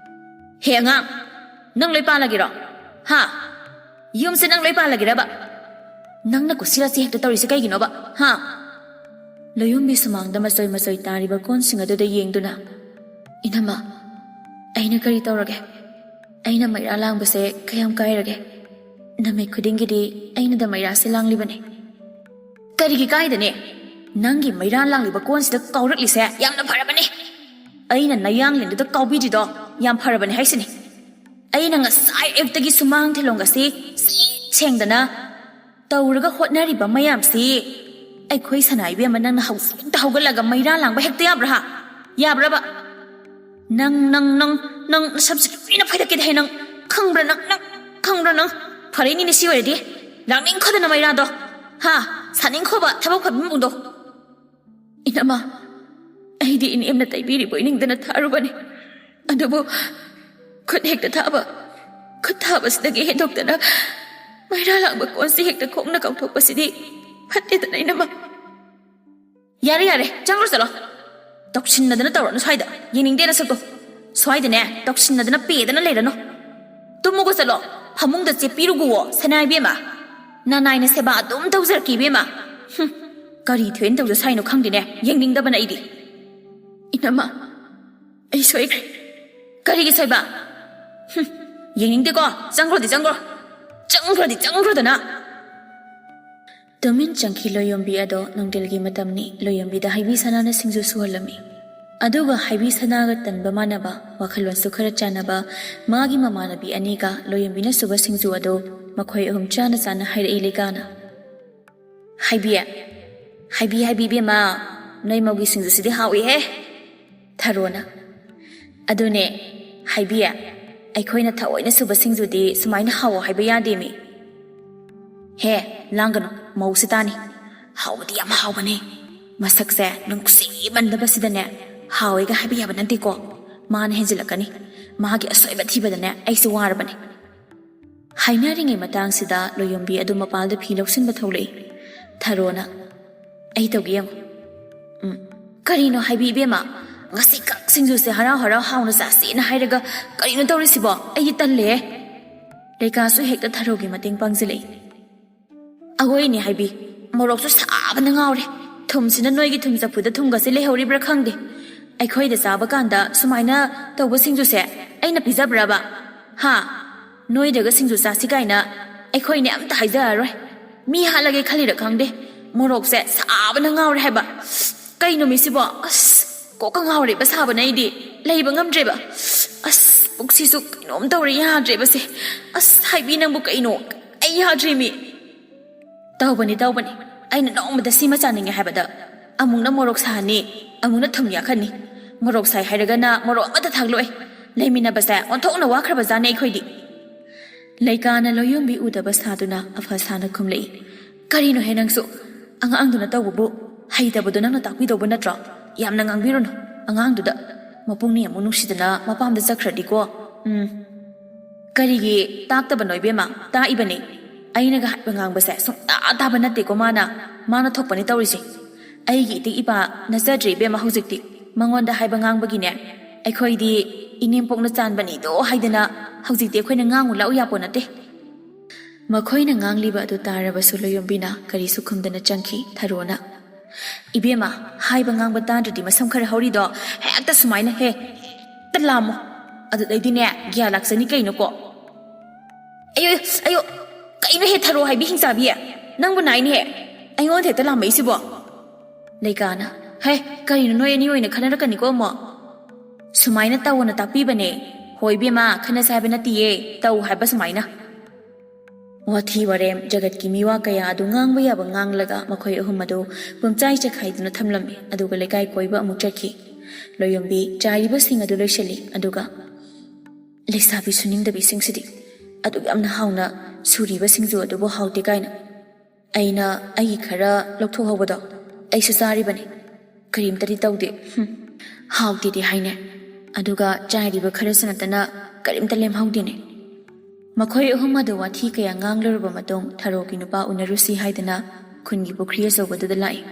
"ꯍꯦ ꯑꯉꯥꯡ, ꯅꯪ ꯂꯣꯏ ꯄꯥꯜꯂꯒꯦꯔꯣ? ꯍꯥ? ꯌꯨꯝꯁꯦ ꯅꯪ ꯂꯣꯏ ꯄꯥꯜꯂꯒꯦꯔꯕ? ꯅꯪꯅ ꯀꯨꯁꯤꯔꯥꯁꯤ ꯍꯦꯛꯇ ꯇꯧꯔꯤꯁꯦ ꯀꯩꯒꯤꯅꯣꯕ? ꯍꯥ?" ꯂꯣꯌꯣꯟꯕꯤ ꯁꯨꯃꯥꯡꯗ ꯃꯆꯣꯏ ꯃꯆꯣꯏ ꯇꯥꯔꯤꯕ ꯀꯣꯟꯁꯤꯡ ꯑꯗꯨꯗ ꯌꯦꯡꯗꯨꯅ, "ꯏꯅꯝꯃ, ꯑꯩꯅ ꯀꯔꯤ ꯇꯧꯔꯒꯦ? ꯑꯩꯅ ꯃꯩꯔꯥ ꯂꯥꯡꯕꯁꯦ ꯀꯌꯥꯝ ꯀꯥꯏꯔꯒꯦ? ꯅꯨꯃꯤꯠ ꯈꯨꯗꯤꯡꯒꯤꯗꯤ ꯑꯩꯅꯗ ꯃꯩꯔꯥꯁꯦ ꯂꯥꯡꯂꯤꯕꯅꯦ꯫" "ꯀꯔꯤꯒꯤ ꯀꯥꯏꯗꯅꯦ? ꯅꯪꯒꯤ ꯃꯩꯔꯥ ꯂꯥꯡꯂꯤꯕ ꯀꯣꯟꯁꯤꯗ ꯀꯥꯎꯔꯛꯂꯤꯁꯦ ꯌꯥꯝꯅ ꯐꯔꯕꯅꯦ꯫ ꯑꯩꯅ ꯅꯌꯥꯡꯂꯦꯟꯗꯨꯗ ꯀꯥꯎꯕꯤꯗ꯭ꯔꯤꯗꯣ ꯌꯥꯝ ꯐꯔꯕꯅꯦ ꯍꯥꯏꯁꯤꯅꯤ꯫ ꯑꯩꯅ ꯉꯁꯥꯏ ꯑꯌꯨꯛꯇꯒꯤ ꯁꯨꯃꯥꯡ ꯊꯤꯂꯣꯡꯒꯁꯤ ꯁꯤꯠ ꯁꯦꯡꯗꯅ ꯇꯧꯔꯒ ꯍꯣꯠꯅꯔꯤꯕ ꯃꯌꯥꯝꯁꯤ ꯑꯩꯈꯣꯏ ꯁꯅꯥ ꯏꯕꯦꯝꯃ ꯅꯪꯅ ꯍꯧꯖꯤꯛꯇ ꯍꯧꯒꯠꯂꯒ ꯃꯩꯔꯥ ꯂꯥꯡꯕ ꯍꯦꯛꯇ ꯌꯥꯕ꯭ꯔꯥ ꯍꯥ? ꯌꯥꯕ꯭ꯔꯕ? ꯅꯪ, ꯅꯪ, ꯅꯪ, ꯅꯪ ꯅꯁꯝꯁꯤ ꯂꯣꯏꯅ ꯐꯣꯏꯗꯠꯀꯦꯗ ꯍꯦ ꯅꯪ꯫ ꯈꯪꯕ꯭ꯔꯥ ꯅꯪ? ꯅꯪ ꯈꯪꯕ꯭ꯔꯥ ꯅꯪ? ꯐꯔꯦꯅꯤꯅꯦ ꯁꯤ ꯑꯣꯏꯔꯗꯤ꯫ ꯂꯥꯡꯅꯤꯡꯈꯣꯗꯅ ꯃꯩꯔꯥꯗꯣ꯫ ꯍꯥ? ꯁꯥꯅꯤꯡꯈꯣꯕ ꯊꯕꯛ ꯐꯕ ꯃꯑꯣꯡꯗꯣ꯫ ꯏꯅꯝꯃ, ꯑꯩꯗꯤ ꯏꯅꯦꯝꯅ ꯇꯩꯕꯤꯔꯤꯕꯣꯏ ꯅꯤꯡꯗꯅ ꯊꯥꯔꯨꯕꯅꯤ꯫ ꯑꯗꯨꯕꯨ ꯈꯨꯠ ꯍꯦꯛꯇ ꯊꯥꯕ, ꯈꯨꯠ ꯊꯥꯕꯁꯤꯗꯒꯤ ꯍꯦꯟꯗꯣꯛꯇꯅ ꯃꯩꯔꯥ ꯂꯥꯡꯕ ꯀꯣꯟꯁꯤ ꯍꯦꯛꯇ ꯈꯣꯡꯅ ꯀꯥꯎꯊꯣꯛꯄꯁꯤꯗꯤ ꯐꯠꯇꯦꯗꯅ ꯏꯅꯝꯃ꯫ ꯌꯥꯔꯦ, ꯌꯥꯔꯦ, ꯆꯪꯈ꯭ꯔꯣ ꯆꯠꯂꯣ꯫ ꯇꯧꯁꯤꯟꯅꯗꯅ ꯇꯧꯔꯅꯨ ꯁ꯭ꯋꯥꯏꯗ꯫ ꯌꯦꯡꯅꯤꯡꯗꯦ ꯅꯁꯛꯇꯣ꯫ ꯁ꯭ꯋꯥꯏꯗꯅꯦ, ꯇꯧꯁꯤꯟꯅꯗꯅ ꯄꯦꯗꯅ ꯂꯩꯔꯅꯨ꯫ ꯇꯨꯝꯃꯨꯒ ꯆꯠꯂꯣ꯫ ꯐꯃꯨꯡꯗ ꯆꯦꯞꯄꯤꯔꯨꯒꯨꯋꯣ, ꯁꯅꯥ ꯏꯕꯦꯝꯃ꯫ ꯅꯅꯥꯏꯅ ꯁꯦꯕꯥ ꯑꯗꯨꯝ ꯇꯧꯖꯔꯛꯀꯦ, ꯏꯕꯦꯝꯃ꯫ ꯍꯨꯝ, ꯀꯔꯤ ꯊꯣꯏꯅ ꯇꯧꯖ ꯁꯥꯏꯅꯣ ꯈꯪꯗꯦꯅꯦ, ꯌꯦꯡꯅꯤꯡꯗꯕꯅ ꯑꯩꯗꯤ꯫ ꯏꯅꯝꯃ, ꯑꯩ ꯁꯣꯏꯈ꯭ꯔꯦ꯫ ꯀꯔꯤꯒꯤ ꯁꯣꯏꯕ? ꯍꯨꯝ, ꯌꯦꯡꯅꯤꯡꯗꯦꯀꯣ, ꯆꯪꯈ꯭ꯔꯣꯗꯤ ꯆꯪꯈ꯭ꯔꯣ꯫ ꯆꯪꯈ꯭ꯔꯣꯗꯤ ꯆꯪꯈ꯭ꯔꯣꯗꯅ꯫ ꯇꯨꯃꯤꯟ ꯆꯪꯈꯤ ꯂꯣꯌꯣꯝꯕꯤ ꯑꯗꯣ꯫ ꯅꯨꯡꯊꯤꯜꯒꯤ ꯃꯇꯝꯅꯤ꯫ ꯂꯣꯌꯣꯝꯕꯤꯗ ꯍꯩꯕꯤ ꯁꯅꯥꯅ ꯁꯤꯡꯖꯨ ꯁꯨꯍꯜꯂꯝꯃꯤ꯫ ꯑꯗꯨꯒ ꯍꯩꯕꯤ ꯁꯅꯥꯒ ꯇꯟꯕ ꯃꯥꯟꯅꯕ, ꯋꯥꯈꯜꯂꯣꯟꯁꯨ ꯈꯔ ꯆꯥꯟꯅꯕ ꯃꯥꯒꯤ ꯃꯃꯥꯟꯅꯕꯤ ꯑꯅꯤꯒ ꯂꯣꯌꯣꯝꯕꯤꯅ ꯁꯨꯕ ꯁꯤꯡꯖꯨ ꯑꯗꯨ ꯃꯈꯣꯏ ꯑꯍꯨꯝ ꯆꯥꯅ ꯆꯥꯅ ꯍꯥꯏꯔꯛꯏ ꯂꯩꯒꯥꯅ꯫ "ꯍꯩꯕꯤ, ꯍꯩꯕꯤ, ꯍꯩꯕꯤ ꯏꯕꯦꯝꯃ, ꯅꯣꯏ ꯃꯧꯒꯤ ꯁꯤꯡꯖꯨꯁꯤꯗꯤ ꯍꯥꯎꯏꯍꯦ꯫ ꯊꯔꯣꯅ, "ꯑꯗꯨꯅꯦ, ꯍꯥꯏꯕꯤ, ꯑꯩꯈꯣꯏꯅ ꯊꯑꯣꯏꯅ ꯁꯨꯕ ꯁꯤꯡꯖꯨꯗꯤ ꯁꯨꯃꯥꯏꯅ ꯍꯥꯎꯑꯣ ꯍꯥꯏꯕ ꯌꯥꯗꯦꯃꯤ꯫ ꯍꯦ, ꯂꯥꯡꯒꯅꯨ, ꯃꯧꯁꯤ ꯇꯥꯅꯤ꯫ ꯍꯥꯎꯕꯗꯤ ꯌꯥꯝ ꯍꯥꯎꯕꯅꯦ꯫ ꯃꯁꯛꯁꯦ ꯅꯨꯡꯁꯤꯃꯟꯗꯕꯁꯤꯗꯅꯦ, ꯍꯥꯎꯋꯦꯒ ꯍꯥꯏꯕ ꯌꯥꯕ ꯅꯠꯇꯦꯀꯣ꯫ ꯃꯥꯅ ꯍꯦꯟꯖꯤꯜꯂꯛꯀꯅꯤ꯫ ꯃꯥꯒꯤ ꯑꯁꯣꯏꯕ ꯊꯤꯕꯗꯅꯦ ꯑꯩꯁꯦ ꯋꯥꯔꯕꯅꯦ꯫" ꯍꯥꯏꯅꯔꯤꯉꯩ ꯃꯇꯥꯡꯁꯤꯗ ꯂꯣꯌꯣꯝꯕꯤ ꯑꯗꯨ ꯃꯄꯥꯜꯗ ꯐꯤ ꯂꯧꯁꯤꯟꯕ ꯊꯣꯛꯂꯛꯏ꯫ ꯊꯔꯣꯅ, "ꯑꯩ ꯇꯧꯒꯦ ꯌꯦꯡꯉꯨ꯫ ꯎꯝ, ꯀꯔꯤꯅꯣ ꯍꯥꯏꯕꯤ ꯏꯕꯦꯝꯃ? ꯉꯁꯤꯈꯛ ꯁꯤꯡꯖꯨꯁꯦ ꯍꯔꯥꯎ ꯍꯔꯥꯎ ꯍꯥꯎꯅ ꯆꯥꯁꯦꯅ ꯍꯥꯏꯔꯒ ꯀꯔꯤꯅꯣ ꯇꯧꯔꯤꯁꯤꯕꯣ? ꯑꯩꯗꯤ ꯇꯜꯂꯦ꯫" ꯂꯩꯀꯥꯁꯨ ꯍꯦꯛꯇ ꯊꯔꯣꯒꯤ ꯃꯇꯦꯡ ꯄꯥꯡꯖꯤꯜꯂꯛꯏ꯫ "ꯑꯒꯣꯏꯅꯦ ꯍꯥꯏꯕꯤ, ꯃꯣꯔꯣꯛꯁꯨ ꯁꯥꯕꯅ ꯉꯥꯎꯔꯦ꯫ ꯊꯨꯝꯁꯤꯅ ꯅꯣꯏꯒꯤ ꯊꯨꯝ ꯆꯐꯨꯗ ꯊꯨꯝꯒꯁꯦ ꯂꯩꯍꯧꯔꯤꯕ꯭ꯔꯥ ꯈꯪꯗꯦ꯫ ꯑꯩꯈꯣꯏꯗ ꯆꯥꯕ ꯀꯥꯟꯗ ꯁꯨꯃꯥꯏꯅ ꯇꯧꯕ ꯁꯤꯡꯖꯨꯁꯦ ꯑꯩꯅ ꯄꯤꯖꯕ꯭ꯔꯕ? ꯍꯥ? ꯅꯣꯏꯗꯒ ꯁꯤꯡꯖꯨ ꯆꯥꯁꯤ ꯀꯥꯏꯅ ꯑꯩꯈꯣꯏꯅꯦ ꯑꯝꯇ ꯍꯥꯏꯖꯔꯔꯣꯏ꯫ ꯃꯤ ꯍꯥꯠꯂꯒꯦ ꯈꯜꯂꯤꯔ ꯈꯪꯗꯦ꯫ ꯃꯣꯔꯣꯛꯁꯦ ꯁꯥꯕꯅ ꯉꯥꯎꯔꯦ ꯍꯥꯏꯕ꯫ ꯀꯩꯅꯣ ꯃꯤꯁꯤꯕꯣ? ꯑꯁ, ꯀꯣꯛꯀ ꯉꯥꯎꯔꯦꯕ ꯁꯥꯕꯅ ꯑꯩꯗꯤ꯫ ꯂꯩꯕ ꯉꯝꯗ꯭ꯔꯦꯕ꯫ ꯑꯁ, ꯄꯨꯛꯁꯤꯁꯨ ꯀꯩꯅꯣꯝ ꯇꯧꯔꯦ, ꯌꯥꯗ꯭ꯔꯦꯕꯁꯦ꯫ ꯑꯁ, ꯍꯥꯏꯕꯤ ꯅꯪꯕꯨ ꯀꯩꯅꯣ? ꯑꯩ ꯌꯥꯗ꯭ꯔꯦꯃꯤ꯫" "ꯇꯧꯕꯅꯤ, ꯇꯧꯕꯅꯤ꯫ ꯑꯩꯅ ꯅꯣꯡꯃꯗ ꯁꯤꯃ ꯆꯥꯅꯤꯡꯉꯦ ꯍꯥꯏꯕꯗ ꯑꯃꯨꯛꯅ ꯃꯣꯔꯣꯛ ꯁꯥꯍꯟꯅꯤ, ꯑꯃꯨꯛꯅ ꯊꯨꯝ ꯌꯥꯛꯍꯟꯅꯤ꯫ ꯃꯣꯔꯣꯛ ꯁꯥꯏ ꯍꯥꯏꯔꯒꯅ ꯃꯣꯔꯣꯛ ꯑꯃꯠꯇ ꯊꯥꯛꯂꯣꯏ꯫ ꯂꯩꯃꯤꯟꯅꯕꯁꯦ ꯑꯣꯟꯊꯣꯛꯅ ꯋꯥꯈ꯭ꯔꯕꯖꯥꯠꯅꯤ ꯑꯩꯈꯣꯏꯗꯤ꯫" ꯂꯩꯀꯥꯅ ꯂꯣꯌꯣꯝꯕꯤ ꯎꯗꯕ ꯁꯥꯗꯨꯅ ꯑꯐ ꯁꯥꯅ ꯈꯨꯝꯂꯛꯏ꯫ "ꯀꯔꯤꯅꯣꯍꯦ ꯅꯪꯁꯨ? ꯑꯉꯥꯡꯗꯨꯅ ꯇꯧꯕꯕꯨ ꯍꯩꯇꯕꯗꯣ ꯅꯪꯅ ꯇꯥꯛꯄꯤꯗꯧꯕ ꯅꯠꯇ꯭ꯔꯣ? ꯌꯥꯝꯅ ꯉꯥꯡꯕꯤꯔꯨꯅꯨ ꯑꯉꯥꯡꯗꯨꯗ꯫ ꯃꯄꯨꯡꯅꯤ ꯑꯃꯨꯛ ꯅꯨꯡꯁꯤꯗꯅ ꯃꯄꯥꯝꯗ ꯆꯠꯈ꯭ꯔꯗꯤꯀꯣ꯫ ꯎꯝ꯫ ꯀꯔꯤꯒꯤ ꯇꯥꯛꯇꯕꯅꯣ ꯏꯕꯦꯝꯃ? ꯇꯥꯛꯏꯕꯅꯤ꯫ ꯑꯩꯅꯒ ꯍꯥꯏꯕ ꯉꯥꯡꯕꯁꯦ ꯁꯨꯡꯇꯥ ꯇꯥꯕ ꯅꯠꯇꯦꯀꯣ ꯃꯥꯅ꯫ ꯃꯥꯅ ꯊꯣꯛꯄꯅꯤ ꯇꯧꯔꯤꯁꯦ꯫ ꯑꯩꯒꯤ ꯏꯇꯤꯛ ꯏꯄꯥ ꯅꯠꯆꯗ꯭ꯔꯦ ꯏꯕꯦꯝꯃ ꯍꯧꯖꯤꯛꯇꯤ꯫ ꯃꯉꯣꯟꯗ ꯍꯥꯏꯕ ꯉꯥꯡꯕꯒꯤꯅꯦ, ꯑꯩꯈꯣꯏꯗꯤ ꯏꯅꯦꯝꯄꯣꯛꯅ ꯆꯥꯟꯕꯅꯤꯗꯣ ꯍꯥꯏꯗꯅ ꯍꯧꯖꯤꯛꯇꯤ ꯑꯩꯈꯣꯏꯅ ꯉꯥꯡꯉꯨ ꯂꯥꯛꯎ ꯌꯥꯄꯣ ꯅꯠꯇꯦ꯫" ꯃꯈꯣꯏꯅ ꯉꯥꯡꯂꯤꯕ ꯑꯗꯨ ꯇꯥꯔꯕꯁꯨ ꯂꯣꯌꯣꯝꯕꯤꯅ ꯀꯔꯤꯁꯨ ꯈꯨꯝꯗꯅ ꯆꯪꯈꯤ꯫ ꯊꯔꯣꯅ, "ꯏꯕꯦꯝꯃ, ꯍꯥꯏꯕ ꯉꯥꯡꯕ ꯇꯥꯗ꯭ꯔꯗꯤ ꯃꯁꯝ ꯈꯔ ꯍꯧꯔꯤꯗꯣ ꯍꯦꯛꯇ ꯁꯨꯃꯥꯏꯅ ꯍꯦ, ꯍꯦꯛꯇ ꯂꯥꯝꯃꯣ꯫ ꯑꯗꯨꯗꯩꯗꯤꯅꯦ ꯒ꯭ꯌꯥꯟ ꯂꯥꯛꯆꯅꯤ ꯀꯩꯅꯣꯀꯣ꯫" "ꯑꯌꯣ, ꯑꯌꯣ, ꯀꯩꯅꯣ ꯍꯦ ꯊꯔꯣ ꯍꯥꯏꯕꯤ ꯍꯤꯡꯆꯥꯕꯤ? ꯅꯪꯕꯨ ꯅꯥꯏꯅꯦ ꯍꯦ꯫ ꯑꯩꯉꯣꯟꯗ ꯍꯦꯛꯇ ꯂꯥꯝꯃꯛꯏꯁꯤꯕꯣ?" ꯂꯩꯀꯥꯅ, "ꯍꯦ, ꯀꯔꯤꯅꯣ ꯅꯣꯏ ꯑꯅꯤ ꯑꯣꯏꯅ ꯈꯟꯅꯔꯛꯀꯅꯤꯀꯣ ꯑꯃꯨꯛ? ꯁꯨꯃꯥꯏꯅ ꯇꯧꯑꯣꯅ ꯇꯥꯛꯄꯤꯕꯅꯦ꯫ ꯍꯣꯏ ꯏꯕꯦꯝꯃ, ꯈꯟꯅꯁꯦ ꯍꯥꯏꯕ ꯅꯠꯇꯤꯌꯦ, ꯇꯧ ꯍꯥꯏꯕ ꯁꯨꯃꯥꯏꯅ꯫" ꯋꯥꯊꯤ ꯋꯥꯔꯦꯝ, ꯖꯒꯠꯀꯤ ꯃꯤꯋꯥ ꯀꯌꯥ ꯑꯗꯨ ꯉꯥꯡꯕ ꯌꯥꯕ ꯉꯥꯡꯂꯒ ꯃꯈꯣꯏ ꯑꯍꯨꯝ ꯑꯗꯨ ꯄꯨꯝꯆꯥꯏ ꯆꯈꯥꯏꯗꯨꯅ ꯊꯝꯂꯝꯃꯤ꯫ ꯑꯗꯨꯒ ꯂꯩꯀꯥꯏ ꯀꯣꯏꯕ ꯑꯃꯨꯛ ꯆꯠꯈꯤ꯫ ꯂꯣꯌꯣꯝꯕꯤ ꯆꯥꯏꯔꯤꯕꯁꯤꯡ ꯑꯗꯨ ꯂꯣꯏꯁꯤꯜꯂꯤ꯫ ꯑꯗꯨꯒ, "ꯂꯩꯁꯥꯕꯤ ꯁꯨꯅꯤꯡꯗꯕꯤꯁꯤꯡꯁꯤꯗꯤ ꯑꯗꯨꯛ ꯌꯥꯝꯅ ꯍꯥꯎꯅ ꯁꯨꯔꯤꯕ ꯁꯤꯡꯖꯨ ꯑꯗꯨꯕꯨ ꯍꯥꯎꯇꯦ ꯀꯥꯏꯅ꯫ ꯑꯩꯅ ꯑꯩꯒꯤ ꯈꯔ ꯂꯧꯊꯣꯛꯍꯧꯕꯗꯣ ꯑꯩꯁꯨ ꯆꯥꯔꯤꯕꯅꯤ꯫ ꯀꯔꯤꯝꯇꯗꯤ ꯇꯧꯗꯦ꯫ ꯍꯨꯝ, ꯍꯥꯎꯇꯦꯗꯤ ꯍꯥꯏꯅꯦ꯫ ꯑꯗꯨꯒ ꯆꯥꯏꯔꯤꯕ ꯈꯔꯁꯨ ꯅꯠꯇꯅ ꯀꯔꯤꯝꯇ ꯂꯦꯝꯍꯧꯗꯦꯅꯦ꯫" ꯃꯈꯣꯏ ꯑꯍꯨꯝ ꯑꯗꯨ ꯋꯥꯊꯤ ꯀꯌꯥ ꯉꯥꯡꯂꯨꯔꯕ ꯃꯇꯨꯡ, ꯊꯔꯣꯒꯤ ꯅꯨꯄꯥ ꯎꯅꯔꯨꯁꯤ ꯍꯥꯏꯗꯨꯅ ꯈꯨꯟꯒꯤ ꯄꯨꯈ꯭ꯔꯤ ꯑꯆꯧꯕꯗꯨꯗ ꯂꯥꯛꯏ꯫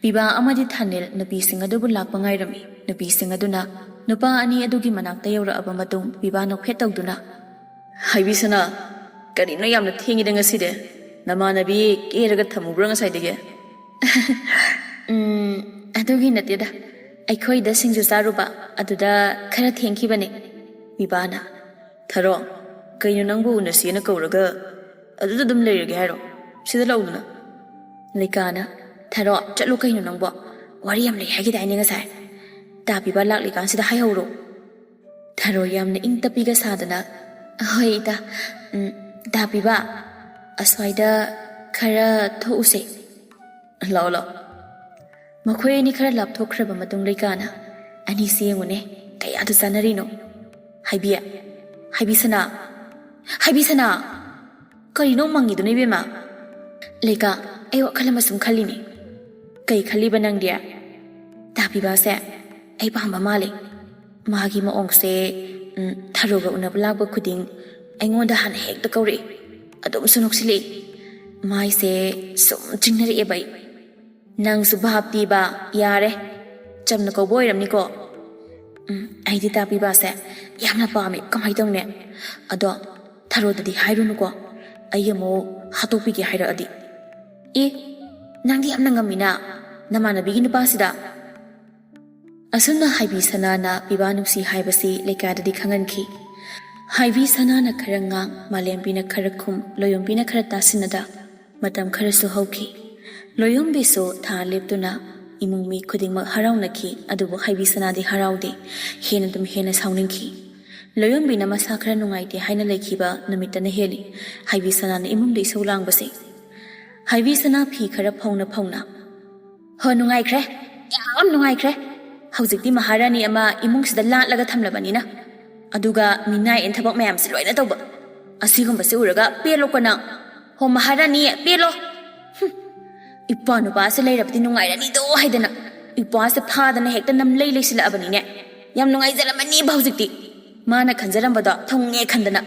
ꯄꯤꯕꯥ ꯑꯃꯗꯤ ꯊꯥꯅꯤꯜ ꯅꯨꯄꯤꯁꯤꯡ ꯑꯗꯨꯕꯨ ꯂꯥꯛꯄ ꯉꯥꯏꯔꯝꯃꯤ꯫ ꯅꯨꯄꯤꯁꯤꯡ ꯑꯗꯨꯅ ꯅꯨꯄꯥ ꯑꯅꯤ ꯑꯗꯨꯒꯤ ꯃꯅꯥꯛꯇ ꯌꯧꯔꯛꯑꯕ ꯃꯇꯨꯡ, ꯄꯤꯕꯥ ꯅꯣꯛꯐꯦꯠ ꯇꯧꯗꯨꯅ, "ꯍꯥꯏꯕꯤꯁꯅꯥ, ꯀꯔꯤꯅꯣ ꯌꯥꯝꯅ ꯊꯦꯡꯉꯤꯗ ꯉꯁꯤꯗꯤ? ꯅꯃꯥꯟꯅꯕꯤ ꯀꯦꯔꯒ ꯊꯝꯃꯨꯕ꯭ꯔꯥ ꯉꯁꯥꯏꯗꯒꯤ?" "ꯎꯝ, ꯑꯗꯨꯒꯤ ꯅꯠꯇꯦꯗ꯫ ꯑꯩꯈꯣꯏꯗ ꯁꯤꯡꯖꯨ ꯆꯥꯔꯨꯕ, ꯑꯗꯨꯗ ꯈꯔ ꯊꯦꯡꯈꯤꯕꯅꯦ꯫" ꯄꯤꯕꯥꯅ, "ꯊꯔꯣ, ꯀꯩꯅꯣ ꯅꯪꯕꯨ ꯎꯅꯁꯦꯅ ꯀꯧꯔꯒ ꯑꯗꯨꯗ ꯑꯗꯨꯝ ꯂꯩꯔꯒꯦ ꯍꯥꯏꯔꯣ? ꯁꯤꯗ ꯂꯥꯛꯎꯗꯅ꯫" ꯂꯩꯀꯥꯅ, "ꯊꯔꯣ, ꯆꯠꯂꯨ ꯀꯩꯅꯣ ꯅꯪꯕꯣ꯫ ꯋꯥꯔꯤ ꯌꯥꯝ ꯂꯩ ꯍꯥꯏꯈꯤꯗꯥꯏꯅꯦ ꯉꯁꯥꯏ? ꯇꯥ ꯄꯤꯕꯥ ꯂꯥꯛꯂꯤꯀꯥꯟꯁꯤꯗ ꯍꯥꯏꯍꯧꯔꯣ꯫" ꯊꯔꯣ ꯌꯥꯝꯅ ꯏꯪ ꯇꯞꯄꯤꯒ ꯁꯥꯗꯅ, "ꯍꯣꯏ ꯏꯇꯥ, ꯎꯝ, ꯇꯥ ꯄꯤꯕꯥ, ꯑꯁ꯭ꯋꯥꯏꯗ ꯈꯔ ꯊꯣꯛꯎꯁꯦ꯫ ꯂꯥꯛꯑꯣ, ꯂꯥꯛꯑꯣ꯫" ꯃꯈꯣꯏ ꯑꯅꯤ ꯈꯔ ꯂꯥꯞꯊꯣꯛꯈ꯭ꯔꯕ ꯃꯇꯨꯡ ꯂꯩꯀꯥꯅ, "ꯑꯅꯤꯁꯤ ꯌꯦꯡꯉꯨꯅꯦ, ꯀꯌꯥꯗ ꯆꯥꯟꯅꯔꯤꯅꯣ꯫ ꯍꯥꯏꯕꯤ, ꯍꯥꯏꯕꯤꯁꯅꯥ, ꯍꯥꯏꯕꯤꯁꯅꯥ!" "ꯀꯔꯤꯅꯣ ꯃꯪꯉꯤꯗꯨꯅ, ꯏꯕꯦꯝꯃ?" "ꯂꯩꯀꯥ, ꯑꯩ ꯋꯥꯈꯜ ꯑꯃ ꯁꯨꯝ ꯈꯜꯂꯤꯅꯦ꯫" "ꯀꯩ ꯈꯜꯂꯤꯕ ꯅꯪꯗꯤ?" "ꯇꯥ ꯄꯤꯕꯥꯁꯦ ꯑꯩ ꯄꯥꯝꯕ ꯃꯥꯜꯂꯦ꯫ ꯃꯥꯒꯤ ꯃꯑꯣꯡꯁꯦ, ꯎꯝ, ꯊꯔꯣꯒ ꯎꯅꯕ ꯂꯥꯛꯄ ꯈꯨꯗꯤꯡ ꯑꯩꯉꯣꯟꯗ ꯍꯥꯟꯅ ꯍꯦꯛꯇ ꯀꯧꯔꯛꯏ꯫ ꯑꯗꯨꯝꯁꯨ ꯅꯣꯛꯁꯤꯜꯂꯛꯏ꯫ ꯃꯥꯏꯁꯦ ꯁꯨꯝ ꯆꯤꯡꯅꯔꯛꯑꯦꯕ ꯑꯩ꯫ ꯅꯪꯁꯨ ꯚꯥꯞ ꯇꯤꯕ, ꯌꯥꯔꯦ꯫ ꯆꯝꯅ ꯀꯧꯕ ꯑꯣꯏꯔꯝꯅꯤꯀꯣ꯫" "ꯎꯝ, ꯑꯩꯗꯤ ꯇꯥ ꯄꯤꯕꯥꯁꯦ ꯌꯥꯝꯅ ꯄꯥꯝꯃꯦ꯫ ꯀꯃꯥꯏꯅ ꯇꯧꯅꯤ? ꯑꯗꯣ ꯊꯔꯣꯗꯗꯤ ꯍꯥꯏꯔꯨꯅꯨꯀꯣ꯫ ꯑꯩ ꯑꯃꯨꯛ ꯍꯥꯠꯇꯣꯛꯄꯤꯒꯦ ꯍꯥꯏꯔꯛꯑꯗꯤ꯫" "ꯑꯦ, ꯅꯪꯗꯤ ꯌꯥꯝꯅ ꯉꯝꯃꯤꯅ, ꯅꯃꯥꯟꯅꯕꯤꯒꯤ ꯅꯨꯄꯥꯁꯤꯗ꯫" ꯑꯁꯨꯝꯅ ꯍꯥꯏꯕꯤ ꯁꯅꯥꯅ ꯄꯤꯕꯥ ꯅꯨꯡꯁꯤ ꯍꯥꯏꯕꯁꯤ ꯂꯩꯀꯥꯗꯗꯤ ꯈꯪꯍꯟꯈꯤ꯫ ꯍꯥꯏꯕꯤ ꯁꯅꯥꯅ ꯈꯔ ꯉꯥꯡ, ꯃꯥꯂꯦꯝꯕꯤꯅ ꯈꯔ ꯈꯨꯝ, ꯂꯣꯌꯣꯝꯕꯤꯅ ꯈꯔ ꯇꯥꯁꯤꯟꯅꯗ ꯃꯇꯝ ꯈꯔꯁꯨ ꯍꯧꯈꯤ꯫ ꯂꯣꯌꯣꯝꯕꯤꯁꯨ ꯊꯥ ꯂꯦꯞꯇꯨꯅ ꯏꯃꯨꯡ ꯃꯤ ꯈꯨꯗꯤꯡꯃꯛ ꯍꯔꯥꯎꯅꯈꯤ, ꯑꯗꯨꯕꯨ ꯍꯥꯏꯕꯤ ꯁꯅꯥꯗꯤ ꯍꯔꯥꯎꯗꯦ, ꯍꯦꯟꯅ ꯑꯗꯨꯝ ꯍꯦꯟꯅ ꯁꯥꯎꯅꯤꯡꯈꯤ꯫ ꯂꯣꯌꯣꯟꯕꯤꯅ ꯃꯁꯥ ꯈꯔ ꯅꯨꯡꯉꯥꯏꯇꯦ ꯍꯥꯏꯅ ꯂꯩꯈꯤꯕ ꯅꯨꯃꯤꯠꯇꯅ ꯍꯦꯜꯂꯤ ꯍꯩꯕꯤ ꯁꯅꯥꯅ ꯏꯃꯨꯡꯗ ꯏꯁꯧ ꯂꯥꯡꯕꯁꯦ꯫ ꯍꯩꯕꯤ ꯁꯅꯥ ꯐꯤ ꯈꯔ ꯐꯧꯅ ꯐꯧꯅ, "ꯍꯣ, ꯅꯨꯡꯉꯥꯏꯈ꯭ꯔꯦ, ꯌꯥꯝ ꯅꯨꯡꯉꯥꯏꯈ꯭ꯔꯦ꯫ ꯍꯧꯖꯤꯛꯇꯤ ꯃꯍꯥꯔꯥꯅꯤ ꯑꯃ ꯏꯃꯨꯡꯁꯤꯗ ꯂꯥꯠꯂꯒ ꯊꯝꯂꯕꯅꯤꯅ꯫ ꯑꯗꯨꯒ ꯃꯤꯅꯥꯏ ꯑꯦꯟ ꯊꯕꯛ ꯃꯌꯥꯝꯁꯤ ꯂꯣꯏꯅ ꯇꯧꯕ꯫ ꯑꯁꯤꯒꯨꯝꯕꯁꯤ ꯎꯔꯒ ꯄꯦꯜꯂꯣꯀꯣ ꯅꯪ꯫ ꯍꯣ ꯃꯍꯥꯔꯥꯅꯤ, ꯄꯦꯜꯂꯣ꯫ ꯍꯨꯝ, ꯏꯄ꯭ꯋꯥ ꯅꯨꯄꯥꯁꯦ ꯂꯩꯔꯕꯗꯤ ꯅꯨꯡꯉꯥꯏꯔꯅꯤꯗꯣ ꯍꯥꯏꯗꯅ ꯏꯄ꯭ꯋꯥꯁꯦ ꯐꯥꯗꯅ ꯍꯦꯛꯇ ꯅꯝꯂꯩ ꯂꯩꯁꯤꯜꯂꯛꯑꯕꯅꯤꯅꯦ꯫ ꯌꯥꯝ ꯅꯨꯡꯉꯥꯏꯖꯔꯝꯃꯅꯤꯕ ꯍꯧꯖꯤꯛꯇꯤ꯫ ꯃꯥꯅ ꯈꯟꯖꯔꯝꯕꯗꯣ ꯊꯨꯡꯉꯦ ꯈꯟꯗꯅ꯫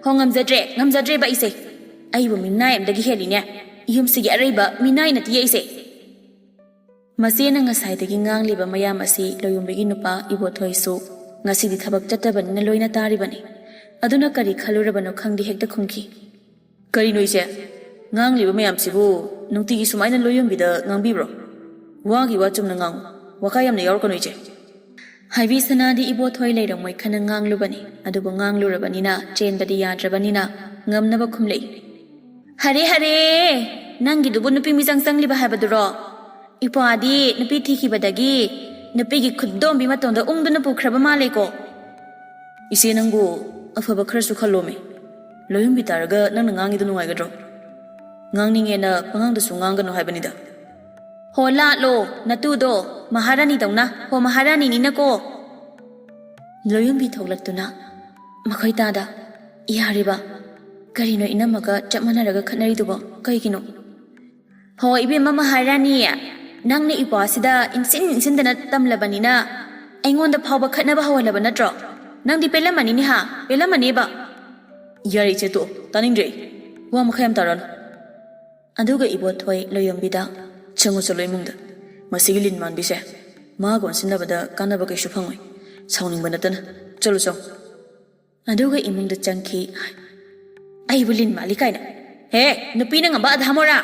ꯍꯣ ꯉꯝꯖꯗ꯭ꯔꯦ, ꯉꯝꯖꯗ꯭ꯔꯦꯕ ꯑꯩꯁꯦ꯫ ꯑꯩꯕꯨ ꯃꯤꯅꯥꯏ ꯑꯃꯗꯒꯤ ꯍꯦꯜꯂꯤꯅꯦ꯫ ꯌꯨꯝꯁꯤꯒꯤ ꯑꯔꯩꯕ ꯃꯤꯅꯥꯏ ꯅꯠꯇꯤꯌꯦ ꯑꯩꯁꯦ꯫" ꯃꯆꯦꯅ ꯉꯁꯥꯏꯗꯒꯤ ꯉꯥꯡꯂꯤꯕ ꯃꯌꯥꯝ ꯑꯁꯤ ꯂꯣꯌꯨꯝꯕꯤꯒꯤ ꯅꯨꯄꯥ ꯏꯕꯣꯊꯣꯏꯁꯨ ꯉꯁꯤꯗꯤ ꯊꯕꯛ ꯆꯠꯇꯕꯅꯤꯅ ꯂꯣꯏꯅ ꯇꯥꯔꯤꯕꯅꯤ꯫ ꯑꯗꯨꯅ ꯀꯔꯤ ꯈꯜꯂꯨꯔꯕꯅꯣ ꯈꯪꯗꯦ ꯍꯦꯛꯇ ꯈꯨꯝꯈꯤ꯫ "ꯀꯔꯤꯅꯣ ꯏꯆꯦ? ꯉꯥꯡꯂꯤꯕ ꯃꯌꯥꯝꯁꯤꯕꯨ ꯅꯨꯡꯇꯤꯒꯤ ꯁꯨꯃꯥꯏꯅ ꯂꯣꯌꯨꯝꯕꯤꯗ ꯉꯥꯡꯕꯤꯕ꯭ꯔꯣ? ꯋꯥꯒꯤ ꯋꯥ ꯆꯨꯝꯅ ꯉꯥꯡꯉꯨ꯫ ꯋꯥꯀꯥ ꯌꯥꯝꯅ ꯌꯥꯎꯔꯛꯀꯅꯨ ꯏꯆꯦ꯫" ꯍꯥꯏꯕꯤ ꯁꯅꯥꯗꯤ ꯏꯕꯣꯊꯣꯏ ꯂꯩꯔꯝꯃꯣꯏ ꯈꯟꯅ ꯉꯥꯡꯂꯨꯕꯅꯤ꯫ ꯑꯗꯨꯕꯨ ꯉꯥꯡꯂꯨꯔꯕꯅꯤꯅ ꯆꯦꯟꯕꯗꯤ ꯌꯥꯗ꯭ꯔꯕꯅꯤꯅ ꯉꯝꯅꯕ ꯈꯨꯝꯂꯛꯏ꯫ "ꯍꯔꯦ ꯍꯔꯦ, ꯅꯪꯒꯤꯗꯨꯕꯨ ꯅꯨꯄꯤ ꯃꯤꯆꯪ ꯆꯪꯂꯤꯕ ꯍꯥꯏꯕꯗꯨꯔꯣ? ꯏꯄ꯭ꯋꯥꯗꯤ ꯅꯨꯄꯤ ꯊꯤꯈꯤꯕꯗꯒꯤ ꯅꯨꯄꯤꯒꯤ ꯈꯨꯗꯣꯝꯕꯤ ꯃꯇꯣꯟꯗ ꯎꯪꯗꯨꯅ ꯄꯨꯈ꯭ꯔꯕ ꯃꯥꯜꯂꯦꯀꯣ꯫" "ꯏꯆꯦ ꯅꯪꯕꯨ ꯑꯐꯕ ꯈꯔꯁꯨ ꯈꯜꯂꯣꯃꯤ꯫ ꯂꯣꯌꯨꯝꯕꯤ ꯇꯥꯔꯒ ꯅꯪꯅ ꯉꯥꯡꯉꯤꯗꯣ ꯅꯨꯡꯉꯥꯏꯒꯗ꯭ꯔꯣ? ꯉꯥꯡꯅꯤꯡꯉꯦꯅ ꯄꯉꯥꯡꯗꯁꯨ ꯉꯥꯡꯒꯅꯨ ꯍꯥꯏꯕꯅꯤꯗ꯫" "ꯍꯣ ꯂꯥꯠꯂꯣ ꯅꯇꯨꯗꯣ, ꯃꯍꯥꯔꯥꯅꯤꯗꯧꯅ꯫ ꯍꯣ ꯃꯍꯥꯔꯥꯅꯤꯅꯤꯅꯀꯣ꯫" ꯂꯣꯌꯨꯝꯕꯤ ꯊꯣꯛꯂꯛꯇꯨꯅ, "ꯃꯈꯣꯏ ꯇꯥꯗ ꯌꯥꯔꯤꯕ? ꯀꯔꯤꯅꯣ ꯏꯅꯝꯃꯒ ꯆꯞ ꯃꯥꯟꯅꯔꯒ ꯈꯠꯅꯔꯤꯗꯨꯕꯣ? ꯀꯩꯒꯤꯅꯣ?" "ꯍꯣ ꯏꯕꯦꯝꯃ ꯃꯍꯥꯔꯥꯅꯤ, ꯅꯪꯅ ꯏꯄ꯭ꯋꯥꯁꯤꯗ ꯏꯟꯁꯤꯟ ꯏꯟꯁꯤꯟꯗꯅ ꯇꯝꯂꯕꯅꯤꯅ ꯑꯩꯉꯣꯟꯗ ꯐꯥꯎꯕ ꯈꯠꯅꯕ ꯍꯧꯍꯜꯂꯕ ꯅꯠꯇ꯭ꯔꯣ? ꯅꯪꯗꯤ ꯄꯦꯜꯂꯝꯃꯅꯤꯅꯦ ꯍꯥ, ꯄꯦꯜꯂꯝꯃꯅꯦꯕ꯫" "ꯌꯥꯔꯦ ꯏꯆꯦ, ꯇꯣꯛꯑꯣ, ꯇꯥꯅꯤꯡꯗ꯭ꯔꯦ ꯑꯩ꯫ ꯋꯥ ꯃꯈꯥ ꯌꯥꯝ ꯇꯥꯔꯛꯑꯅꯨ꯫" ꯑꯗꯨꯒ ꯏꯕꯣꯊꯣꯏ ꯂꯣꯌꯣꯝꯕꯤꯗ, "ꯆꯪꯉꯨ ꯆꯠꯂꯣ ꯏꯃꯨꯡꯗ꯫ ꯃꯁꯤꯒꯤ ꯂꯤꯟ ꯃꯥꯟꯕꯤꯁꯦ ꯃꯥꯒ ꯑꯣꯟꯁꯤꯟꯅꯕꯗ ꯀꯥꯟꯅꯕ ꯀꯩꯁꯨ ꯐꯪꯉꯣꯏ꯫ ꯁꯥꯎꯅꯤꯡꯕ ꯅꯠꯇꯅ꯫ ꯆꯠꯂꯨ ꯆꯪꯉꯨ꯫" ꯑꯗꯨꯒ ꯏꯃꯨꯡꯗ ꯆꯪꯈꯤ꯫ "ꯑꯩꯕꯨ ꯂꯤꯟ ꯃꯥꯜꯂꯤ ꯀꯥꯏꯅ꯫ ꯍꯦ, ꯅꯨꯄꯤꯅ ꯉꯝꯕ ꯑꯙꯥ ꯃꯣꯔꯥ!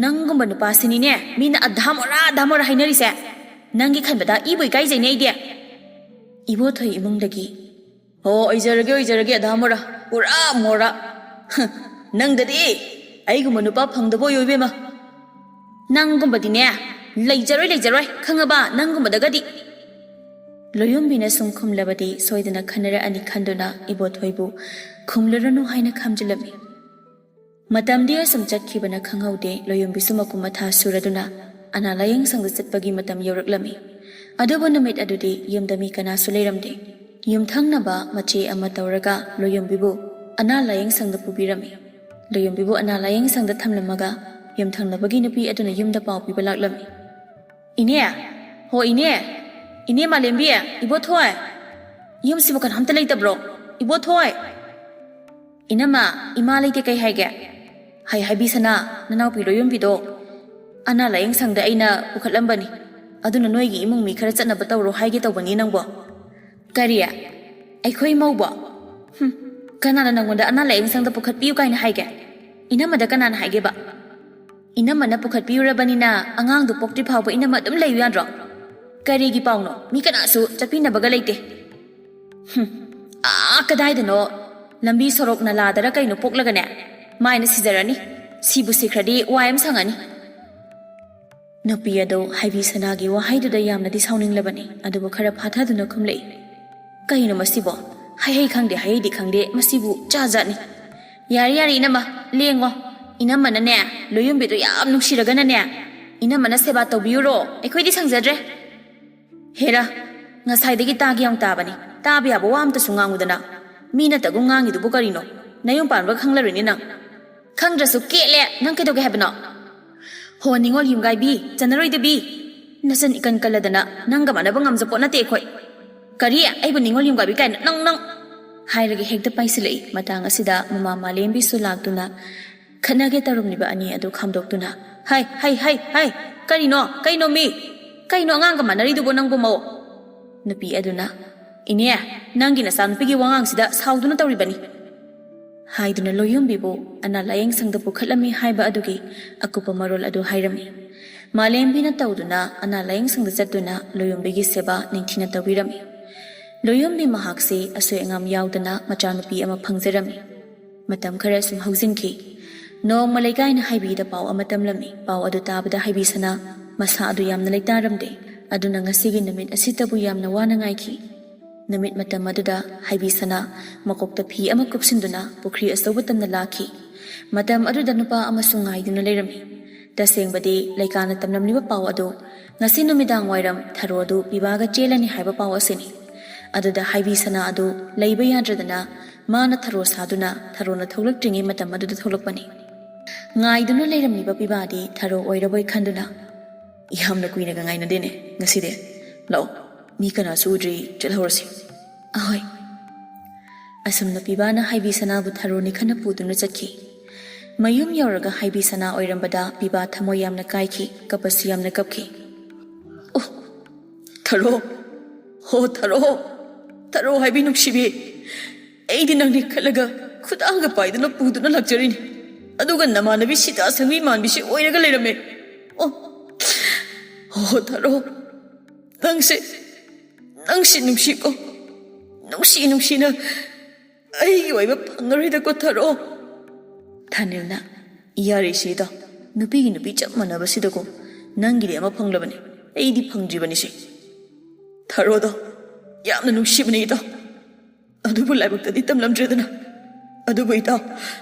ꯅꯪꯒꯨꯝꯕ ꯅꯨꯄꯥꯁꯤꯅꯤꯅꯦ ꯃꯤꯅ ꯑꯙꯥ ꯃꯣꯔꯥ, ꯑꯙꯥ ꯃꯣꯔꯥ ꯍꯥꯏꯅꯔꯤꯁꯦ꯫ ꯅꯪꯒꯤ ꯈꯟꯕꯗ ꯏꯕꯨ ꯏꯀꯥꯏꯖꯩꯅꯦ ꯑꯩꯗꯤ꯫" ꯏꯕꯣꯊꯣꯏ ꯏꯃꯨꯡꯗꯒꯤ, "ꯍꯣ, ꯑꯣꯏꯖꯔꯒꯦ, ꯑꯣꯏꯖꯔꯒꯦ, ꯑꯙꯥ ꯃꯣꯔꯥ, ꯄꯨꯔꯥ ꯃꯣꯔꯥ꯫ ꯍ, ꯅꯪꯗꯗꯤ ꯑꯩꯒꯨꯝꯕ ꯅꯨꯄꯥ ꯐꯪꯗꯕ ꯑꯣꯏꯌꯣ ꯏꯕꯦꯝꯃ꯫" "ꯅꯪꯒꯨꯝꯕꯗꯤꯅꯦ ꯂꯩꯖꯔꯣꯏ, ꯂꯩꯖꯔꯣꯏ, ꯈꯪꯉꯕ? ꯅꯪꯒꯨꯝꯕꯗꯒꯗꯤ꯫" ꯂꯣꯌꯨꯝꯕꯤꯅ ꯁꯨꯝ ꯈꯨꯝꯂꯕꯗꯤ ꯁꯣꯏꯗꯅ ꯈꯟꯅꯔꯛꯑꯅꯤ ꯈꯟꯗꯨꯅ ꯏꯕꯣꯊꯣꯏꯕꯨ ꯈꯨꯝꯂꯨꯔꯅꯨ ꯍꯥꯏꯅ ꯈꯝꯖꯤꯜꯂꯝꯃꯤ꯫ ꯃꯇꯝꯗꯤ ꯑꯁꯨꯝ ꯆꯠꯈꯤꯕꯅ ꯈꯪꯍꯧꯗꯦ꯫ ꯂꯣꯌꯨꯝꯕꯤꯁꯨ ꯃꯀꯨꯝ ꯃꯊꯥ ꯁꯨꯔꯗꯨꯅ ꯑꯅꯥ ꯂꯥꯌꯦꯡ ꯁꯪꯗ ꯆꯠꯄꯒꯤ ꯃꯇꯝ ꯌꯧꯔꯛꯂꯝꯃꯤ꯫ ꯑꯗꯨꯕꯨ ꯅꯨꯃꯤꯠ ꯑꯗꯨꯗꯤ ꯌꯨꯝꯗ ꯃꯤ ꯀꯅꯥꯁꯨ ꯂꯩꯔꯝꯗꯦ꯫ ꯌꯨꯝꯊꯪꯅꯕ ꯃꯆꯦ ꯑꯃ ꯇꯧꯔꯒ ꯂꯣꯌꯨꯝꯕꯤꯕꯨ ꯑꯅꯥ ꯂꯥꯌꯦꯡ ꯁꯪꯗ ꯄꯨꯕꯤꯔꯝꯃꯤ꯫ ꯂꯣꯌꯨꯝꯕꯤꯕꯨ ꯑꯅꯥ ꯂꯥꯌꯦꯡ ꯁꯪꯗ ꯊꯝꯂꯝꯃꯒ ꯌꯨꯝꯊꯪꯅꯕꯒꯤ ꯅꯨꯄꯤ ꯑꯗꯨꯅ ꯌꯨꯝꯗ ꯄꯥꯎ ꯄꯤꯕ ꯂꯥꯛꯂꯝꯃꯤ꯫ "ꯏꯅꯦ! ꯍꯣ ꯏꯅꯦ! ꯏꯅꯦ ꯃꯥꯂꯦꯝꯕꯤ! ꯏꯕꯣꯊꯣꯏ! ꯌꯨꯝꯁꯤꯕꯨ ꯀꯅꯥꯝꯇ ꯂꯩꯇꯕ꯭ꯔꯣ? ꯏꯕꯣꯊꯣꯏ!" "ꯏꯅꯝꯃ, ꯏꯃꯥ ꯂꯩꯇꯦ, ꯀꯩ ꯍꯥꯏꯒꯦ?" "ꯍꯥꯏ ꯍꯥꯏꯕꯤ ꯁꯅꯥ, ꯅꯅꯥꯎꯄꯤ ꯂꯣꯌꯨꯝꯕꯤꯗꯣ ꯑꯅꯥ ꯂꯥꯌꯦꯡ ꯁꯪꯗ ꯑꯩꯅ ꯄꯨꯈꯠꯂꯝꯕꯅꯤ꯫ ꯑꯗꯨꯅ ꯅꯣꯏꯒꯤ ꯏꯃꯨꯡ ꯃꯤ ꯈꯔ ꯆꯠꯅꯕ ꯇꯧꯔꯣ ꯍꯥꯏꯒꯦ ꯇꯧꯕꯅꯤ ꯅꯪꯕꯣ꯫" "ꯀꯔꯤ? ꯑꯩꯈꯣꯏ ꯃꯧꯕꯣ? ꯍꯨꯝ, ꯀꯅꯥꯅ ꯅꯪꯉꯣꯟꯗ ꯑꯅꯥ ꯂꯥꯌꯦꯡ ꯁꯪꯗ ꯄꯨꯈꯠꯄꯤꯌꯨ ꯀꯥꯏꯅ ꯍꯥꯏꯒꯦ? ꯏꯅꯝꯃꯗ ꯀꯅꯥꯅ ꯍꯥꯏꯒꯦꯕ?" "ꯏꯅꯝꯃꯅ ꯄꯨꯈꯠꯄꯤꯔꯨꯔꯕꯅꯤꯅ ꯑꯉꯥꯡꯗꯨ ꯄꯣꯛꯇ꯭ꯔꯤ ꯐꯥꯎꯕ ꯏꯅꯝꯃ ꯑꯗꯨꯝ ꯂꯩꯌꯨ ꯌꯥꯗ꯭ꯔꯣ?" "ꯀꯔꯤꯒꯤ ꯄꯥꯎꯅꯣ? ꯃꯤ ꯀꯅꯥꯁꯨ ꯆꯠꯄꯤꯅꯕꯒ ꯂꯩꯇꯦ꯫" "ꯍꯨꯝ, ꯑꯥ ꯀꯗꯥꯏꯗꯅꯣ ꯂꯝꯕꯤ ꯁꯣꯔꯣꯛ ꯅꯂꯥꯗꯔ ꯀꯩꯅꯣ ꯄꯣꯛꯂꯒꯅꯦ, ꯃꯥꯏꯅ ꯁꯤꯖꯔꯅꯤ꯫ ꯁꯤꯕꯨ ꯁꯤꯈ꯭ꯔꯗꯤ ꯋꯥꯏ ꯑꯃ ꯁꯪꯉꯅꯤ꯫" ꯅꯨꯄꯤ ꯑꯗꯨ ꯍꯥꯏꯕꯤ ꯁꯅꯥꯒꯤ ꯋꯥꯍꯩꯗꯨꯗ ꯌꯥꯝꯅꯗꯤ ꯁꯥꯎꯅꯤꯡꯂꯕꯅꯤ, ꯑꯗꯨꯕꯨ ꯈꯔ ꯐꯥꯊꯗꯨꯅ ꯈꯨꯝꯂꯛꯏ꯫ "ꯀꯩꯅꯣ ꯃꯁꯤꯕꯣ? ꯍꯩ ꯍꯩ ꯈꯪꯗꯦ, ꯍꯩ ꯍꯩꯗꯤ ꯈꯪꯗꯦ, ꯃꯁꯤꯕꯨ ꯖꯥꯠ ꯖꯥꯠꯅꯤ꯫" "ꯌꯥꯔꯦ ꯌꯥꯔꯦ ꯏꯅꯝꯃ, ꯂꯦꯡꯉꯣ꯫ ꯏꯅꯝꯃꯅꯅꯦ, ꯂꯣꯌꯨꯝꯕꯤꯗꯣ ꯌꯥꯝ ꯅꯨꯡꯁꯤꯔꯒꯅꯅꯦ, ꯏꯅꯝꯃꯅ ꯁꯦꯕꯥ ꯇꯧꯕꯤꯌꯨꯔꯣ, ꯑꯩꯈꯣꯏꯗꯤ ꯁꯪꯖꯗ꯭ꯔꯦ꯫" "ꯍꯦꯔꯥ, ꯉꯁꯥꯏꯗꯒꯤ ꯇꯥꯒꯦ ꯌꯥꯝ ꯇꯥꯕꯅꯤ, ꯇꯥꯕ ꯌꯥꯕ ꯋꯥ ꯑꯝꯇꯁꯨ ꯉꯥꯡꯉꯨꯗꯅ꯫ ꯃꯤꯅ ꯇꯒꯨꯝ ꯉꯥꯡꯉꯤꯗꯨꯕꯨ ꯀꯔꯤꯅꯣ? ꯅꯌꯨꯝ ꯄꯥꯟꯕ ꯈꯪꯂꯔꯣꯏꯅꯦ ꯅꯪ꯫" "ꯈꯪꯗ꯭ꯔꯁꯨ ꯀꯦꯠꯂꯦ, ꯅꯪ ꯀꯩꯗꯧꯒꯦ ꯍꯥꯏꯕꯅꯣ?" "ꯍꯣ ꯅꯤꯉꯣꯜ ꯌꯨꯝꯒꯥꯏꯕꯤ, ꯆꯟꯅꯔꯣꯏꯗꯕꯤ, ꯅꯆꯟ ꯏꯀꯟ ꯀꯜꯂꯗꯅ ꯅꯪꯒ ꯃꯥꯟꯅꯕ ꯉꯝꯖꯄꯣꯠ ꯅꯠꯇꯦ ꯑꯩꯈꯣꯏ꯫" "ꯀꯔꯤ? ꯑꯩꯕꯨ ꯅꯤꯉꯣꯜ ꯌꯨꯝꯒꯥꯏꯕꯤ ꯀꯥꯏꯅ, ꯅꯪ, ꯅꯪ!" ꯍꯥꯏꯔꯒ ꯍꯦꯛꯇ ꯄꯥꯏꯁꯤꯜꯂꯛꯏ꯫ ꯃꯇꯥꯡ ꯑꯁꯤꯗ ꯃꯃꯥ ꯃꯥꯂꯦꯝꯕꯤꯁꯨ ꯂꯥꯛꯇꯨꯅ ꯈꯠꯅꯒꯦ ꯇꯧꯔꯝꯂꯤꯕ ꯑꯅꯤ ꯑꯗꯨ ꯈꯥꯝꯗꯣꯛꯇꯨꯅ, "ꯍꯩ, ꯍꯩ, ꯍꯩ, ꯍꯩ! ꯀꯔꯤꯅꯣ? ꯀꯩꯅꯣ ꯃꯤ? ꯀꯩꯅꯣ ꯑꯉꯥꯡꯒ ꯃꯥꯟꯅꯔꯤꯗꯨꯕꯣ ꯅꯪꯕꯨ ꯃꯧ?" ꯅꯨꯄꯤ ꯑꯗꯨꯅ, "ꯏꯅꯦ, ꯅꯪꯒꯤ ꯅꯆꯥꯅꯨꯄꯤꯒꯤ ꯋꯥꯉꯥꯡꯁꯤꯗ ꯁꯥꯎꯗꯨꯅ ꯇꯧꯔꯤꯕꯅꯤ," ꯍꯥꯏꯗꯨꯅ ꯂꯣꯌꯨꯝꯕꯤꯕꯨ ꯑꯅꯥ ꯂꯥꯌꯦꯡ ꯁꯪꯗ ꯄꯨꯈꯠꯂꯝꯃꯤ ꯍꯥꯏꯕ ꯑꯗꯨꯒꯤ ꯑꯀꯨꯞꯄ ꯃꯔꯣꯜ ꯑꯗꯨ ꯍꯥꯏꯔꯝꯃꯤ꯫ ꯃꯥꯂꯦꯝꯕꯤꯅ ꯇꯧꯗꯨꯅ ꯑꯅꯥ ꯂꯥꯌꯦꯡ ꯁꯪꯗ ꯆꯠꯇꯨꯅ ꯂꯣꯌꯨꯝꯕꯤꯒꯤ ꯁꯦꯕꯥ ꯅꯤꯡꯊꯤꯅ ꯇꯧꯕꯤꯔꯝꯃꯤ꯫ ꯂꯣꯌꯨꯝꯕꯤ ꯃꯍꯥꯛꯁꯤ ꯑꯁꯣꯏ ꯑꯉꯥꯝ ꯌꯥꯎꯗꯅ ꯃꯆꯥꯅꯨꯄꯤ ꯑꯃ ꯐꯪꯖꯔꯝꯃꯤ꯫ ꯃꯇꯝ ꯈꯔ ꯁꯨꯝ ꯍꯧꯖꯤꯟꯈꯤ꯫ ꯅꯣꯡꯃ ꯂꯩꯀꯥꯏꯅ ꯍꯥꯏꯕꯤꯗ ꯄꯥꯎ ꯑꯃ ꯇꯝꯂꯝꯃꯤ꯫ ꯄꯥꯎ ꯑꯗꯨ ꯇꯥꯕꯗ ꯍꯥꯏꯕꯤ ꯁꯅꯥ ꯃꯁꯥ ꯑꯗꯨ ꯌꯥꯝꯅ ꯂꯩꯇꯥꯔꯝꯗꯦ꯫ ꯑꯗꯨꯅ ꯉꯁꯤꯒꯤ ꯅꯨꯃꯤꯠ ꯑꯁꯤꯇꯕꯨ ꯌꯥꯝꯅ ꯋꯥꯅ ꯉꯥꯏꯈꯤ꯫ ꯅꯨꯃꯤꯠ ꯃꯇꯝ ꯑꯗꯨꯗ ꯍꯥꯏꯕꯤ ꯁꯅꯥ ꯃꯀꯣꯛꯇ ꯐꯤ ꯑꯃ ꯀꯨꯞꯁꯤꯟꯗꯨꯅ ꯄꯨꯈ꯭ꯔꯤ ꯑꯆꯧꯕ ꯇꯝꯅ ꯂꯥꯛꯈꯤ꯫ ꯃꯇꯝ ꯑꯗꯨꯗ ꯅꯨꯄꯥ ꯑꯃꯁꯨ ꯉꯥꯏꯗꯨꯅ ꯂꯩꯔꯝꯃꯤ꯫ ꯇꯁꯦꯡꯕꯗꯤ ꯂꯩꯀꯥꯅ ꯇꯝꯂꯝꯂꯤꯕ ꯄꯥꯎ ꯑꯗꯨ ꯉꯁꯤ ꯅꯨꯃꯤꯗꯥꯡ ꯋꯥꯏꯔꯝ ꯊꯔꯣ ꯑꯗꯨ ꯄꯤꯕꯥꯒ ꯆꯦꯜꯂꯅꯤ ꯍꯥꯏꯕ ꯄꯥꯎ ꯑꯁꯤꯅꯤ꯫ ꯑꯗꯨꯗ ꯍꯥꯏꯕꯤ ꯁꯅꯥ ꯑꯗꯨ ꯂꯩꯕ ꯌꯥꯗ꯭ꯔꯗꯅ ꯃꯥꯅ ꯊꯔꯣ ꯁꯥꯗꯨꯅ ꯊꯔꯣꯅ ꯊꯣꯛꯂꯛꯇ꯭ꯔꯤꯉꯩ ꯃꯇꯝ ꯑꯗꯨꯗ ꯊꯣꯛꯂꯛꯄꯅꯤ꯫ ꯉꯥꯏꯗꯨꯅ ꯂꯩꯔꯝꯂꯤꯕ ꯄꯤꯕꯥꯗꯤ ꯊꯔꯣ ꯑꯣꯏꯔꯕꯣꯏ ꯈꯟꯗꯨꯅ, "ꯌꯥꯝꯅ ꯀꯨꯏꯅꯒ ꯉꯥꯏꯅꯗꯦꯅꯦ ꯉꯁꯤꯗꯤ꯫ ꯂꯥꯛꯑꯣ, ꯃꯤ ꯀꯅꯥꯁꯨ ꯎꯗ꯭ꯔꯤ, ꯆꯠꯍꯧꯔꯁꯤ꯫" "ꯑꯍꯣꯏ꯫" ꯑꯁꯨꯝꯅ ꯄꯤꯕꯥꯅ ꯍꯥꯏꯕꯤ ꯁꯅꯥꯕꯨ ꯊꯔꯣꯅꯤ ꯈꯟꯅ ꯄꯨꯗꯨꯅ ꯆꯠꯈꯤ꯫ ꯃꯌꯨꯝ ꯌꯧꯔꯒ ꯍꯥꯏꯕꯤ ꯁꯅꯥ ꯑꯣꯏꯔꯝꯕꯗ ꯄꯤꯕꯥ ꯊꯃꯣꯏ ꯌꯥꯝꯅ ꯀꯥꯏꯈꯤ, ꯀꯞꯄꯁꯨ ꯌꯥꯝꯅ ꯀꯞꯈꯤ꯫ "ꯑꯣ, ꯊꯔꯣ, ꯍꯣ ꯊꯔꯣ, ꯊꯔꯣ ꯍꯥꯏꯕꯤ ꯅꯨꯡꯁꯤꯕꯤ, ꯑꯩꯗꯤ ꯅꯪꯅꯤ ꯈꯜꯂꯒ ꯈꯨꯗꯥꯡꯒ ꯄꯥꯏꯗꯨꯅ ꯄꯨꯗꯨꯅ ꯂꯥꯛꯆꯔꯤꯅꯤ꯫ ꯑꯗꯨꯒ ꯅꯃꯥꯟꯅꯕꯤ ꯁꯤꯇꯥ ꯁꯪꯃꯤ ꯃꯥꯟꯕꯤꯁꯤ ꯑꯣꯏꯔꯒ ꯂꯩꯔꯝꯃꯦ꯫ ꯑꯣ, ꯍꯣ ꯊꯔꯣ, ꯅꯪꯁꯦ, ꯅꯪꯁꯤ ꯅꯨꯡꯁꯤꯀꯣ, ꯅꯨꯡꯁꯤ ꯅꯨꯡꯁꯤꯅ ꯑꯩꯒꯤ ꯑꯣꯏꯕ ꯐꯪꯉꯔꯣꯏꯗꯀꯣ ꯊꯔꯣ꯫" ꯊꯥꯅꯤꯜꯅ, "ꯌꯥꯔꯦꯁꯦ ꯏꯇꯥꯎ, ꯅꯨꯄꯤꯒꯤ ꯅꯨꯄꯤ ꯆꯞ ꯃꯥꯟꯅꯕꯁꯤꯗꯀꯣ, ꯅꯪꯒꯤꯗꯤ ꯑꯃ ꯐꯪꯂꯕꯅꯤ, ꯑꯩꯗꯤ ꯐꯪꯗ꯭ꯔꯤꯕꯅꯤꯁꯦ꯫ ꯊꯔꯣꯗꯣ ꯌꯥꯝꯅ ꯅꯨꯡꯁꯤꯕꯅꯤ ꯏꯇꯥꯎ, ꯑꯗꯨꯕꯨ ꯂꯥꯏꯕꯛꯇꯗꯤ ꯇꯝꯂꯝꯗ꯭ꯔꯦꯗꯅ꯫ ꯑꯗꯨꯕꯨ ꯏꯇꯥꯎ,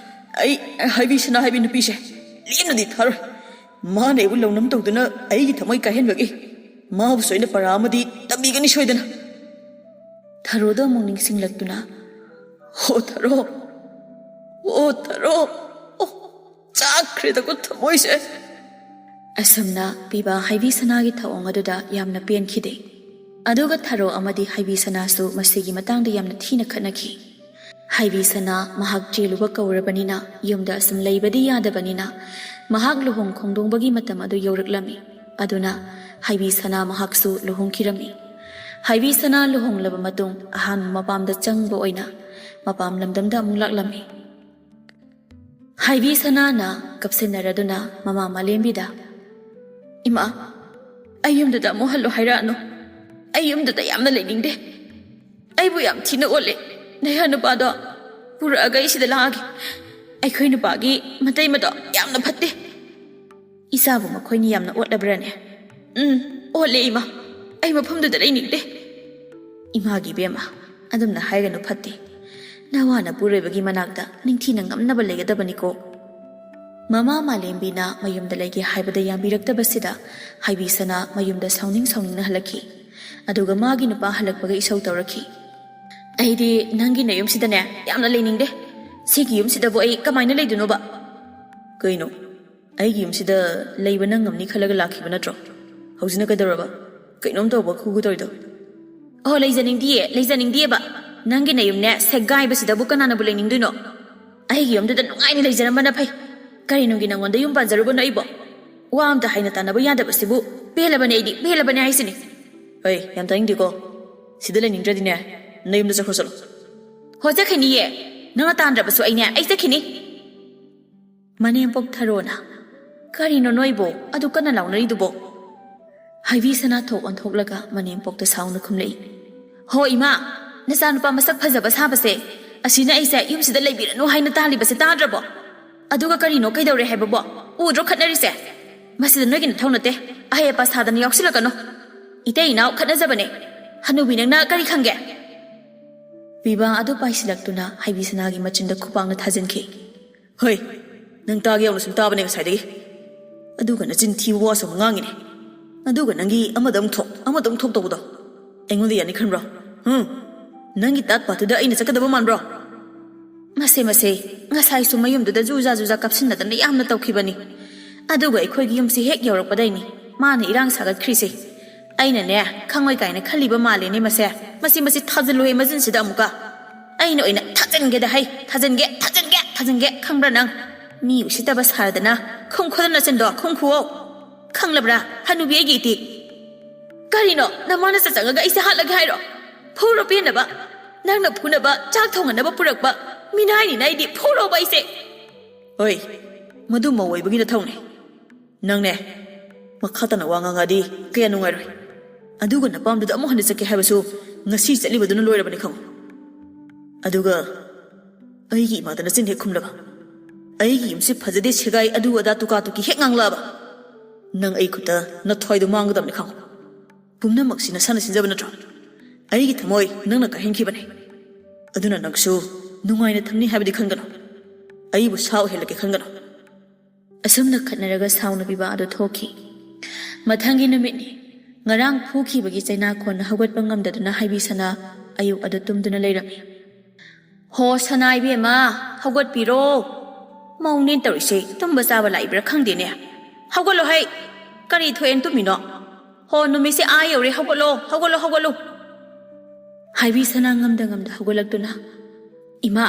ꯑꯩ ꯍꯥꯏꯕꯤ ꯁꯅꯥ ꯍꯥꯏꯕꯤ ꯅꯨꯄꯤꯁꯦ ꯂꯦꯝꯅꯗꯤ ꯊꯥꯔꯣꯏ꯫ ꯃꯥꯅ ꯑꯩꯕꯨ ꯂꯧꯅꯝ ꯇꯧꯗꯨꯅ ꯑꯩꯒꯤ ꯊꯃꯣꯏ ꯀꯥꯏꯍꯟꯕꯒꯤ ꯃꯥꯕꯨꯁꯨ ꯑꯩꯅ ꯄꯔꯥ ꯑꯃꯗꯤ ꯇꯝꯕꯤꯒꯅꯤ ꯁꯣꯏꯗꯅ꯫" ꯊꯔꯣꯗ ꯑꯃꯨꯛ ꯅꯤꯡꯁꯤꯡꯂꯛꯇꯨꯅ, "ꯍꯣ ꯊꯔꯣ, ꯍꯣ ꯊꯔꯣ, ꯑꯣ, ꯆꯥꯛꯈ꯭ꯔꯦꯗꯀꯣ ꯊꯃꯣꯏꯁꯦ꯫" ꯑꯁꯨꯝꯅ ꯄꯤꯕꯥ ꯍꯥꯏꯕꯤ ꯁꯅꯥꯒꯤ ꯊꯧꯑꯣꯡ ꯑꯗꯨꯗ ꯌꯥꯝꯅ ꯄꯦꯟꯈꯤꯗꯦ꯫ ꯑꯗꯨꯒ ꯊꯔꯣ ꯑꯃꯗꯤ ꯍꯥꯏꯕꯤ ꯁꯅꯥꯁꯨ ꯃꯁꯤꯒꯤ ꯃꯇꯥꯡꯗ ꯌꯥꯝꯅ ꯊꯤꯅ ꯈꯠꯅꯈꯤ꯫ ꯍꯥꯏꯕꯤ ꯁꯅꯥ ꯃꯍꯥꯛ ꯆꯦꯜꯂꯨꯕ ꯀꯧꯔꯕꯅꯤꯅ ꯌꯨꯝꯗ ꯑꯁꯨꯝ ꯂꯩꯕꯗꯤ ꯌꯥꯗꯕꯅꯤꯅ ꯃꯍꯥꯛ ꯂꯨꯍꯣꯡ ꯈꯣꯡꯗꯣꯡꯕꯒꯤ ꯃꯇꯝ ꯑꯗꯨ ꯌꯧꯔꯛꯂꯝꯃꯤ꯫ ꯑꯗꯨꯅ ꯍꯥꯏꯕꯤ ꯁꯅꯥ ꯃꯍꯥꯛꯁꯨ ꯂꯨꯍꯣꯡꯈꯤꯔꯝꯃꯤ꯫ ꯍꯥꯏꯕꯤ ꯁꯅꯥ ꯂꯨꯍꯣꯡꯂꯕ ꯃꯇꯨꯡ ꯑꯍꯥꯟꯕ ꯃꯄꯥꯝꯗ ꯆꯪꯕ ꯑꯣꯏꯅ ꯃꯄꯥꯝ ꯂꯝꯗꯝꯗ ꯑꯃꯨꯛ ꯂꯥꯛꯂꯝꯃꯤ꯫ ꯍꯥꯏꯕꯤ ꯁꯅꯥꯅ ꯀꯞꯁꯤꯟꯅꯔꯗꯨꯅ ꯃꯃꯥ ꯃꯥꯂꯦꯝꯕꯤꯗ, "ꯏꯃꯥ, ꯑꯩ ꯌꯨꯝꯗꯨꯗ ꯑꯃꯨꯛ ꯍꯜꯂꯣ ꯍꯥꯏꯔꯛꯑꯅꯨ꯫ ꯑꯩ ꯌꯨꯝꯗꯨꯗ ꯌꯥꯝꯅ ꯂꯩꯅꯤꯡꯗꯦ꯫ ꯑꯩꯕꯨ ꯌꯥꯝ ꯊꯤꯅ ꯑꯣꯠꯂꯦ ꯅꯌꯥ ꯅꯨꯄꯥꯗꯣ꯫ ꯄꯨꯔꯛꯑꯒ ꯑꯩ ꯁꯤꯗ ꯂꯥꯛꯑꯒꯦ꯫ ꯑꯩꯈꯣꯏ ꯅꯨꯄꯥꯒꯤ ꯃꯇꯩ ꯃꯗꯣ ꯌꯥꯝꯅ ꯐꯠꯇꯦ꯫" "ꯏꯆꯥꯕꯨ ꯃꯈꯣꯏꯅ ꯌꯥꯝꯅ ꯑꯣꯠꯂꯕ꯭ꯔꯅꯦ?" "ꯎꯝ, ꯑꯣꯠꯂꯦ ꯏꯃꯥ꯫ ꯑꯩ ꯃꯐꯝꯗꯨꯗ ꯂꯩꯅꯤꯡꯗꯦ꯫ "ꯏꯃꯥꯒꯤ ꯏꯕꯦꯝꯃ, ꯑꯗꯨꯝꯅ ꯍꯥꯏꯒꯅꯨ, ꯐꯠꯇꯦ꯫ ꯅꯋꯥ ꯅꯄꯨꯔꯣꯏꯕꯒꯤ ꯃꯅꯥꯛꯇ ꯅꯤꯡꯊꯤꯅ ꯉꯝꯅꯕ ꯂꯩꯒꯗꯕꯅꯤꯀꯣ꯫" ꯃꯃꯥ ꯃꯥꯂꯦꯝꯕꯤꯅ ꯃꯌꯨꯝꯗ ꯂꯩꯒꯦ ꯍꯥꯏꯕꯗ ꯌꯥꯕꯤꯔꯛꯇꯕꯁꯤꯗ ꯍꯥꯏꯕꯤ ꯁꯅꯥ ꯃꯌꯨꯝꯗ ꯁꯥꯎꯅꯤꯡ ꯁꯥꯎꯅꯤꯡꯅ ꯍꯜꯂꯛꯈꯤ꯫ ꯑꯗꯨꯒ ꯃꯥꯒꯤ ꯅꯨꯄꯥ ꯍꯜꯂꯛꯄꯒ ꯏꯁꯧ ꯇꯧꯔꯛꯈꯤ꯫ "ꯑꯩꯗꯤ ꯅꯪꯒꯤ ꯅꯌꯨꯝꯁꯤꯗꯅꯦ ꯌꯥꯝꯅ ꯂꯩꯅꯤꯡꯗꯦ꯫ ꯁꯤꯒꯤ ꯌꯨꯝꯁꯤꯗꯕꯨ ꯑꯩ ꯀꯃꯥꯏꯅ ꯂꯩꯗꯣꯏꯅꯣꯕ?" "ꯀꯩꯅꯣ? ꯑꯩꯒꯤ ꯌꯨꯝꯁꯤꯗ ꯂꯩꯕ ꯅꯪ ꯉꯝꯅꯤ ꯈꯜꯂꯒ ꯂꯥꯛꯈꯤꯕ ꯅꯠꯇ꯭ꯔꯣ? ꯍꯧꯖꯤꯛꯅ ꯀꯩꯗꯧꯔꯕ? ꯀꯩꯅꯣꯝ ꯇꯧꯕ ꯈꯨꯒꯨ ꯇꯧꯔꯤꯗꯣ?" "ꯑꯣ, ꯂꯩꯖꯅꯤꯡꯗꯤꯌꯦ, ꯂꯩꯖꯅꯤꯡꯗꯤꯌꯦꯕ꯫ ꯅꯪꯒꯤ ꯅꯌꯨꯝꯅꯦ ꯁꯦꯒꯥꯏꯕꯁꯤꯗꯕꯨ ꯀꯅꯥꯅꯕꯨ ꯂꯩꯅꯤꯡꯗꯣꯏꯅꯣ? ꯑꯩꯒꯤ ꯌꯨꯝꯗꯨꯗ ꯅꯨꯡꯉꯥꯏꯅ ꯂꯩꯖꯔꯝꯕꯅ ꯐꯩ꯫ ꯀꯔꯤꯅꯨꯡꯒꯤ ꯅꯪꯉꯣꯟꯗ ꯌꯨꯝ ꯄꯥꯟꯖꯔꯨꯕꯅꯣ ꯑꯩꯕꯣ? ꯋꯥ ꯑꯝꯇ ꯍꯥꯏꯅ ꯇꯥꯟꯅꯕ ꯌꯥꯗꯕꯁꯤꯕꯨ ꯄꯦꯜꯂꯕꯅꯦ ꯑꯩꯗꯤ, ꯄꯦꯜꯂꯕꯅꯦ ꯍꯥꯏꯁꯤꯅꯤ꯫" "ꯍꯩ, ꯌꯥꯝ ꯇꯥꯅꯤꯡꯗꯦꯀꯣ꯫ ꯁꯤꯗ ꯂꯩꯅꯤꯡꯗ꯭ꯔꯗꯤꯅꯦ, ꯅꯌꯨꯝꯗ ꯆꯠꯈ꯭ꯔꯣ ꯆꯠꯂꯣ꯫" "ꯍꯣ, ꯆꯠꯈꯤꯅꯤꯌꯦ꯫ ꯅꯪꯅ ꯇꯥꯟꯗ꯭ꯔꯕꯁꯨ ꯑꯩꯅꯦ, ꯑꯩ ꯆꯠꯈꯤꯅꯤ꯫" ꯃꯅꯦꯝꯄꯣꯛ ꯊꯔꯣꯅ, "ꯀꯔꯤꯅꯣ ꯅꯣꯏꯕꯣ ꯑꯗꯨ ꯀꯟꯅ ꯂꯥꯎꯅꯔꯤꯗꯨꯕꯣ?" ꯍꯥꯏꯕꯤ ꯁꯅꯥ ꯊꯣꯛ ꯑꯣꯟꯊꯣꯛꯂꯒ ꯃꯅꯦꯝꯄꯣꯛꯇ ꯁꯥꯎꯅ ꯈꯨꯝꯂꯛꯏ꯫ "ꯍꯣ ꯏꯃꯥ, ꯅꯆꯥꯅꯨꯄꯥ ꯃꯁꯛ ꯐꯖꯕ ꯁꯥꯕꯁꯦ, ꯑꯁꯤꯅ ꯑꯩꯁꯦ ꯌꯨꯝꯁꯤꯗ ꯂꯩꯕꯤꯔꯅꯨ ꯍꯥꯏꯅ ꯇꯥꯜꯂꯤꯕꯁꯦ ꯇꯥꯗ꯭ꯔꯕꯣ? ꯑꯗꯨꯒ ꯀꯔꯤꯅꯣ ꯀꯩꯗꯧꯔꯦ ꯍꯥꯏꯕꯕꯣ? ꯎꯗ꯭ꯔꯣ ꯈꯠꯅꯔꯤꯁꯦ? ꯃꯁꯤꯗ ꯅꯣꯏꯒꯤ ꯅꯊꯧ ꯅꯠꯇꯦ꯫ ꯑꯍꯩ ꯑꯄꯥ ꯁꯥꯗꯅ ꯌꯥꯎꯁꯤꯜꯂꯛꯀꯅꯨ꯫ ꯏꯇꯩ ꯏꯅꯥꯎ ꯈꯠꯅꯖꯕꯅꯦ꯫ ꯍꯅꯨꯕꯤ ꯅꯪꯅ ꯀꯔꯤ ꯈꯪꯒꯦ?" ꯄꯤꯕꯥ ꯑꯗꯨ ꯄꯥꯏꯁꯤꯜꯂꯛꯇꯨꯅ ꯍꯥꯏꯕꯤ ꯁꯅꯥꯒꯤ ꯃꯆꯤꯟꯗ ꯈꯨꯄꯥꯛꯅ ꯊꯥꯖꯤꯟꯈꯤ꯫ "ꯍꯣꯏ, ꯅꯪ ꯇꯥꯒꯦ ꯌꯥꯎꯅ ꯁꯨꯝ ꯇꯥꯕꯅꯦ ꯉꯁꯥꯏꯗꯒꯤ꯫ ꯑꯗꯨꯒ ꯅꯆꯤꯟ ꯊꯤꯕ ꯋꯥꯁꯨ ꯑꯃꯨꯛ ꯉꯥꯡꯉꯤꯅꯦ꯫ ꯑꯗꯨꯒ ꯅꯪꯒꯤ ꯑꯃꯗ ꯑꯃꯨꯛ ꯊꯣꯛ, ꯑꯃꯗ ꯑꯃꯨꯛ ꯊꯣꯛ ꯇꯧꯕꯗꯣ꯫ ꯑꯩꯉꯣꯟꯗ ꯌꯥꯅꯤ ꯈꯟꯕ꯭ꯔꯣ? ꯍꯨꯝ? ꯅꯪꯒꯤ ꯇꯥꯠ ꯄꯥꯠꯇꯨꯗ ꯑꯩꯅ ꯆꯠꯀꯗꯕ ꯃꯥꯟꯕ꯭ꯔꯣ?" ꯃꯁꯦ, ꯃꯁꯦ, ꯉꯁꯥꯏꯁꯨ ꯃꯌꯨꯝꯗꯨꯗ ꯖꯨꯖꯥ ꯖꯨꯖꯥ ꯀꯥꯞꯁꯤꯟꯅꯗꯅ ꯌꯥꯝꯅ ꯇꯧꯈꯤꯕꯅꯤ꯫ ꯑꯗꯨꯒ ꯑꯩꯈꯣꯏꯒꯤ ꯌꯨꯝꯁꯤ ꯍꯦꯛ ꯌꯧꯔꯛꯄꯗꯩꯅꯤ ꯃꯥꯅ ꯏꯔꯥꯡ ꯁꯥꯒꯠꯈ꯭ꯔꯤꯁꯦ꯫ ꯑꯩꯅꯅꯦ, ꯈꯪꯉꯣꯏ ꯀꯥꯏꯅ ꯈꯜꯂꯤꯕ ꯃꯥꯜꯂꯦꯅꯦ ꯃꯁꯦ꯫ ꯃꯁꯤ, ꯃꯁꯤ ꯊꯥꯖꯤꯜꯂꯨꯍꯦ ꯃꯆꯤꯟꯁꯤꯗ ꯑꯃꯨꯛꯀ꯫ ꯑꯩꯅ ꯑꯣꯏꯅ ꯊꯥꯖꯤꯟꯒꯦꯗ ꯍꯩ, ꯊꯥꯖꯤꯟꯒꯦ, ꯊꯥꯖꯤꯟꯒꯦ, ꯊꯥꯖꯤꯟꯒꯦ, ꯈꯪꯕ꯭ꯔꯥ ꯅꯪ? ꯃꯤ ꯎꯁꯤꯠꯇꯕ ꯁꯥꯔꯗꯅ ꯈꯨꯝꯈꯣꯗ ꯅꯆꯤꯟꯗꯣ, ꯈꯨꯝꯈꯨꯑꯣ꯫ ꯈꯪꯂꯕ꯭ꯔꯥ, ꯍꯅꯨꯕꯤ ꯑꯩꯒꯤ ꯏꯇꯤ? ꯀꯔꯤꯅꯣ, ꯅꯃꯥꯅ ꯆꯪꯉꯒ ꯑꯩꯁꯦ ꯍꯥꯠꯂꯒꯦ ꯍꯥꯏꯔꯣ? ꯐꯨꯔꯣ ꯄꯦꯟꯅꯕ꯫ ꯅꯪꯅ ꯐꯨꯅꯕ, ꯆꯥꯛ ꯊꯣꯡꯅꯅꯕ ꯄꯨꯔꯛꯄ ꯃꯤꯅꯥꯏꯅꯤꯅ ꯑꯩꯗꯤ ꯐꯨꯔꯣꯕ ꯑꯩꯁꯦ꯫ ꯍꯣꯏ, ꯃꯗꯨ ꯃꯧ ꯑꯣꯏꯕꯒꯤ ꯅꯊꯧꯅꯦ꯫ ꯅꯪꯅꯦ, ꯃꯈꯥ ꯇꯥꯅ ꯋꯥ ꯉꯥꯡꯉꯛꯑꯗꯤ ꯀꯌꯥ ꯅꯨꯡꯉꯥꯏꯔꯣꯏ꯫ ꯑꯗꯨꯒ ꯅꯄꯥꯝꯗꯨꯗ ꯑꯃꯨꯛ ꯍꯟꯅ ꯆꯠꯀꯦ ꯍꯥꯏꯕꯁꯨ ꯉꯁꯤ ꯆꯠꯂꯤꯕꯗꯨꯅ ꯂꯣꯏꯔꯕꯅꯤ ꯈꯪꯉꯨ꯫ ꯑꯗꯨꯒ ꯑꯩꯒꯤ ꯏꯃꯥꯗ ꯅꯆꯤꯟ ꯍꯦꯛ ꯈꯨꯝꯂꯕ, ꯑꯩꯒꯤ ꯌꯨꯝꯁꯤ ꯐꯖꯗꯦ ꯁꯦꯒꯥꯏ ꯑꯗꯨ ꯑꯗꯥ ꯇꯨꯀꯥ ꯇꯨꯀꯤ ꯍꯦꯛ ꯉꯥꯡꯂꯛꯑꯕ, ꯅꯪ ꯑꯩ ꯈꯨꯠꯇ ꯅꯊ꯭ꯋꯥꯏꯗꯣ ꯃꯥꯡꯒꯗꯕꯅꯤ ꯈꯪꯉꯨ꯫ ꯄꯨꯝꯅꯃꯛꯁꯤ ꯅꯁꯥꯅ ꯁꯤꯟꯖꯕ ꯅꯠꯇ꯭ꯔꯣ? ꯑꯩꯒꯤ ꯊꯃꯣꯏ ꯅꯪꯅ ꯀꯥꯏꯍꯟꯈꯤꯕꯅꯤ꯫ ꯑꯗꯨꯅ ꯅꯪꯁꯨ ꯅꯨꯡꯉꯥꯏꯅ ꯊꯝꯅꯤ ꯍꯥꯏꯕꯗꯤ ꯈꯟꯒꯅꯨ꯫ ꯑꯩꯕꯨ ꯁꯥ ꯑꯣꯏꯍꯜꯂꯒꯦ ꯈꯟꯒꯅꯨ꯫ ꯑꯁꯨꯝꯅ ꯈꯠꯅꯔꯒ ꯁꯥꯎꯅꯕꯤꯕ ꯑꯗꯨ ꯊꯣꯛꯈꯤ꯫ ꯃꯊꯪꯒꯤ ꯅꯨꯃꯤꯠꯅꯤ꯫ ꯉꯔꯥꯡ ꯐꯨꯈꯤꯕꯒꯤ ꯆꯩꯅꯥꯈꯣꯟꯅ ꯍꯧꯒꯠꯄ ꯉꯝꯗꯗꯨꯅ ꯍꯥꯏꯕꯤ ꯁꯅꯥ ꯑꯌꯨꯛ ꯑꯗꯨ ꯇꯨꯝꯗꯨꯅ ꯂꯩꯔꯝꯃꯤ꯫ "ꯍꯣ ꯁꯅꯥ ꯏꯕꯦꯝꯃ, ꯍꯧꯒꯠꯄꯤꯔꯣ꯫ ꯃꯧꯅꯦ ꯇꯧꯔꯤꯁꯦ, ꯇꯨꯝꯕ ꯆꯥꯕ ꯂꯥꯛꯏꯕ꯭ꯔꯥ ꯈꯪꯗꯦꯅꯦ꯫ ꯍꯧꯒꯠꯂꯣ ꯍꯩ꯫ ꯀꯔꯤ ꯊꯣꯛꯑꯦꯅ ꯇꯨꯝꯃꯤꯅꯣ? ꯍꯣ, ꯅꯨꯃꯤꯠꯁꯦ ꯑꯥ ꯌꯧꯔꯦ, ꯍꯧꯒꯠꯂꯣ, ꯍꯧꯒꯠꯂꯣ, ꯍꯧꯒꯠꯂꯨ꯫" ꯍꯥꯏꯕꯤ ꯁꯅꯥ ꯉꯝꯗ ꯉꯝꯗ ꯍꯧꯒꯠꯂꯛꯇꯨꯅ, "ꯏꯃꯥ,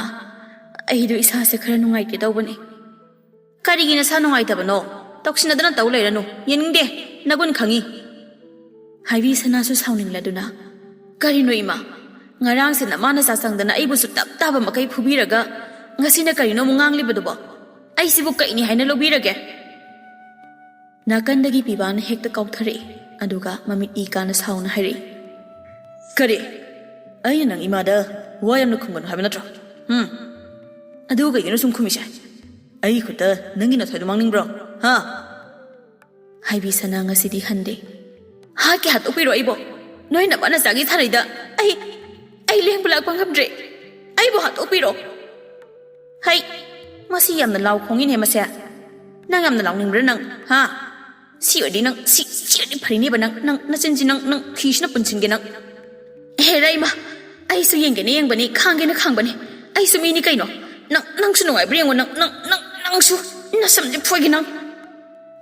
ꯑꯩꯗꯣ ꯏꯁꯥꯁꯦ ꯈꯔ ꯅꯨꯡꯉꯥꯏꯇꯦ ꯇꯧꯕꯅꯦ꯫" "ꯀꯔꯤꯒꯤ ꯅꯁꯥ ꯅꯨꯡꯉꯥꯏꯇꯕꯅꯣ? ꯇꯧꯁꯤꯟꯅꯗꯅ ꯇꯧ ꯂꯩꯔꯅꯨ꯫ ꯌꯦꯡꯅꯤꯡꯗꯦ꯫ ꯅꯒꯨꯟ ꯈꯪꯉꯤ꯫" ꯍꯥꯏꯕꯤ ꯁꯅꯥꯁꯨ ꯁꯥꯎꯅꯤꯡꯂꯗꯨꯅ, "ꯀꯔꯤꯅꯣ ꯏꯃꯥ? ꯉꯔꯥꯡꯁꯦ ꯅꯃꯥꯅ ꯆꯥꯛ ꯆꯪꯗꯅ ꯑꯩꯕꯨꯁꯨ ꯇꯞ ꯇꯥꯕ ꯃꯈꯩ ꯐꯨꯕꯤꯔꯒ ꯉꯁꯤꯅ ꯀꯔꯤꯅꯣ ꯑꯃꯨꯛ ꯉꯥꯡꯂꯤꯕꯗꯨꯕꯣ? ꯑꯩꯁꯤꯕꯨ ꯀꯩꯅꯤ ꯍꯥꯏꯅ ꯂꯧꯕꯤꯔꯒꯦ?" ꯅꯥꯀꯟꯗꯒꯤ ꯄꯤꯕꯥꯅ ꯍꯦꯛꯇ ꯀꯥꯎꯊꯔꯛꯏ꯫ ꯑꯗꯨꯒ ꯃꯃꯤꯠ ꯏ ꯀꯥꯅ ꯁꯥꯎꯅ ꯍꯥꯏꯔꯛꯏ꯫ "ꯀꯔꯤ? ꯑꯩꯅ ꯅꯪ ꯏꯃꯥꯗ ꯋꯥ ꯌꯥꯝꯅ ꯈꯨꯝꯒꯅꯨ ꯍꯥꯏꯕ ꯅꯠꯇ꯭ꯔꯣ? ꯎꯝ? ꯑꯗꯨ ꯀꯩꯒꯤꯅꯣ ꯁꯨꯝ ꯈꯨꯝꯃꯤꯁꯦ? ꯑꯩꯒꯤ ꯈꯨꯠꯇ ꯅꯪꯒꯤ ꯅꯊ꯭ꯋꯥꯏꯗꯣ ꯃꯥꯡꯅꯤꯡꯕ꯭ꯔꯣ? ꯍꯥ?" ꯍꯥꯏꯕꯤ ꯁꯅꯥ ꯉꯁꯤꯗꯤ ꯍꯟꯗꯦ꯫ "ꯍꯥꯠꯀꯦ ꯍꯥꯠꯇꯣꯛꯄꯤꯔꯣ ꯑꯩꯕꯣ꯫ ꯅꯣꯏ ꯅꯄꯥꯅ ꯆꯥꯒꯤ ꯁꯥꯔꯩꯗ ꯑꯩ, ꯑꯩ ꯂꯦꯡꯕ ꯂꯥꯛꯄ ꯉꯝꯗ꯭ꯔꯦ꯫ ꯑꯩꯕꯨ ꯍꯥꯠꯇꯣꯛꯄꯤꯔꯣ꯫" "ꯍꯩ, ꯃꯁꯤ ꯌꯥꯝꯅ ꯂꯥꯎ ꯈꯣꯡꯉꯤꯅꯦ ꯃꯁꯦ꯫ ꯅꯪ ꯌꯥꯝꯅ ꯂꯥꯎꯅꯤꯡꯕ꯭ꯔꯥ ꯅꯪ? ꯍꯥ? ꯁꯤ ꯑꯣꯏꯔꯗꯤ ꯅꯪ, ꯁꯤ, ꯁꯤ ꯑꯣꯏꯔꯗꯤ ꯐꯔꯤꯅꯦꯕ ꯅꯪ, ꯅꯪ, ꯅꯆꯤꯟꯁꯤ ꯅꯪ, ꯅꯪ ꯐꯤꯁꯤꯅ ꯄꯨꯟꯁꯤꯟꯒꯦ ꯅꯪ꯫ ꯍꯦꯔꯥ ꯏꯃꯥ, ꯑꯩꯁꯨ ꯌꯦꯡꯒꯦꯅ ꯌꯦꯡꯕꯅꯤ, ꯈꯥꯡꯒꯦꯅ ꯈꯥꯡꯕꯅꯤ꯫ ꯑꯩꯁꯨ ꯃꯤꯅꯤ ꯀꯩꯅꯣ꯫ ꯅꯪ, ꯅꯪꯁꯨ ꯅꯨꯡꯉꯥꯏꯕ꯭ꯔꯥ ꯌꯦꯡꯉꯣ ꯅꯪ, ꯅꯪ, ꯅꯪ, ꯅꯪꯁꯨ꯫ ꯅꯁꯝꯁꯦ ꯐꯣꯏꯒꯦ ꯅꯪ꯫"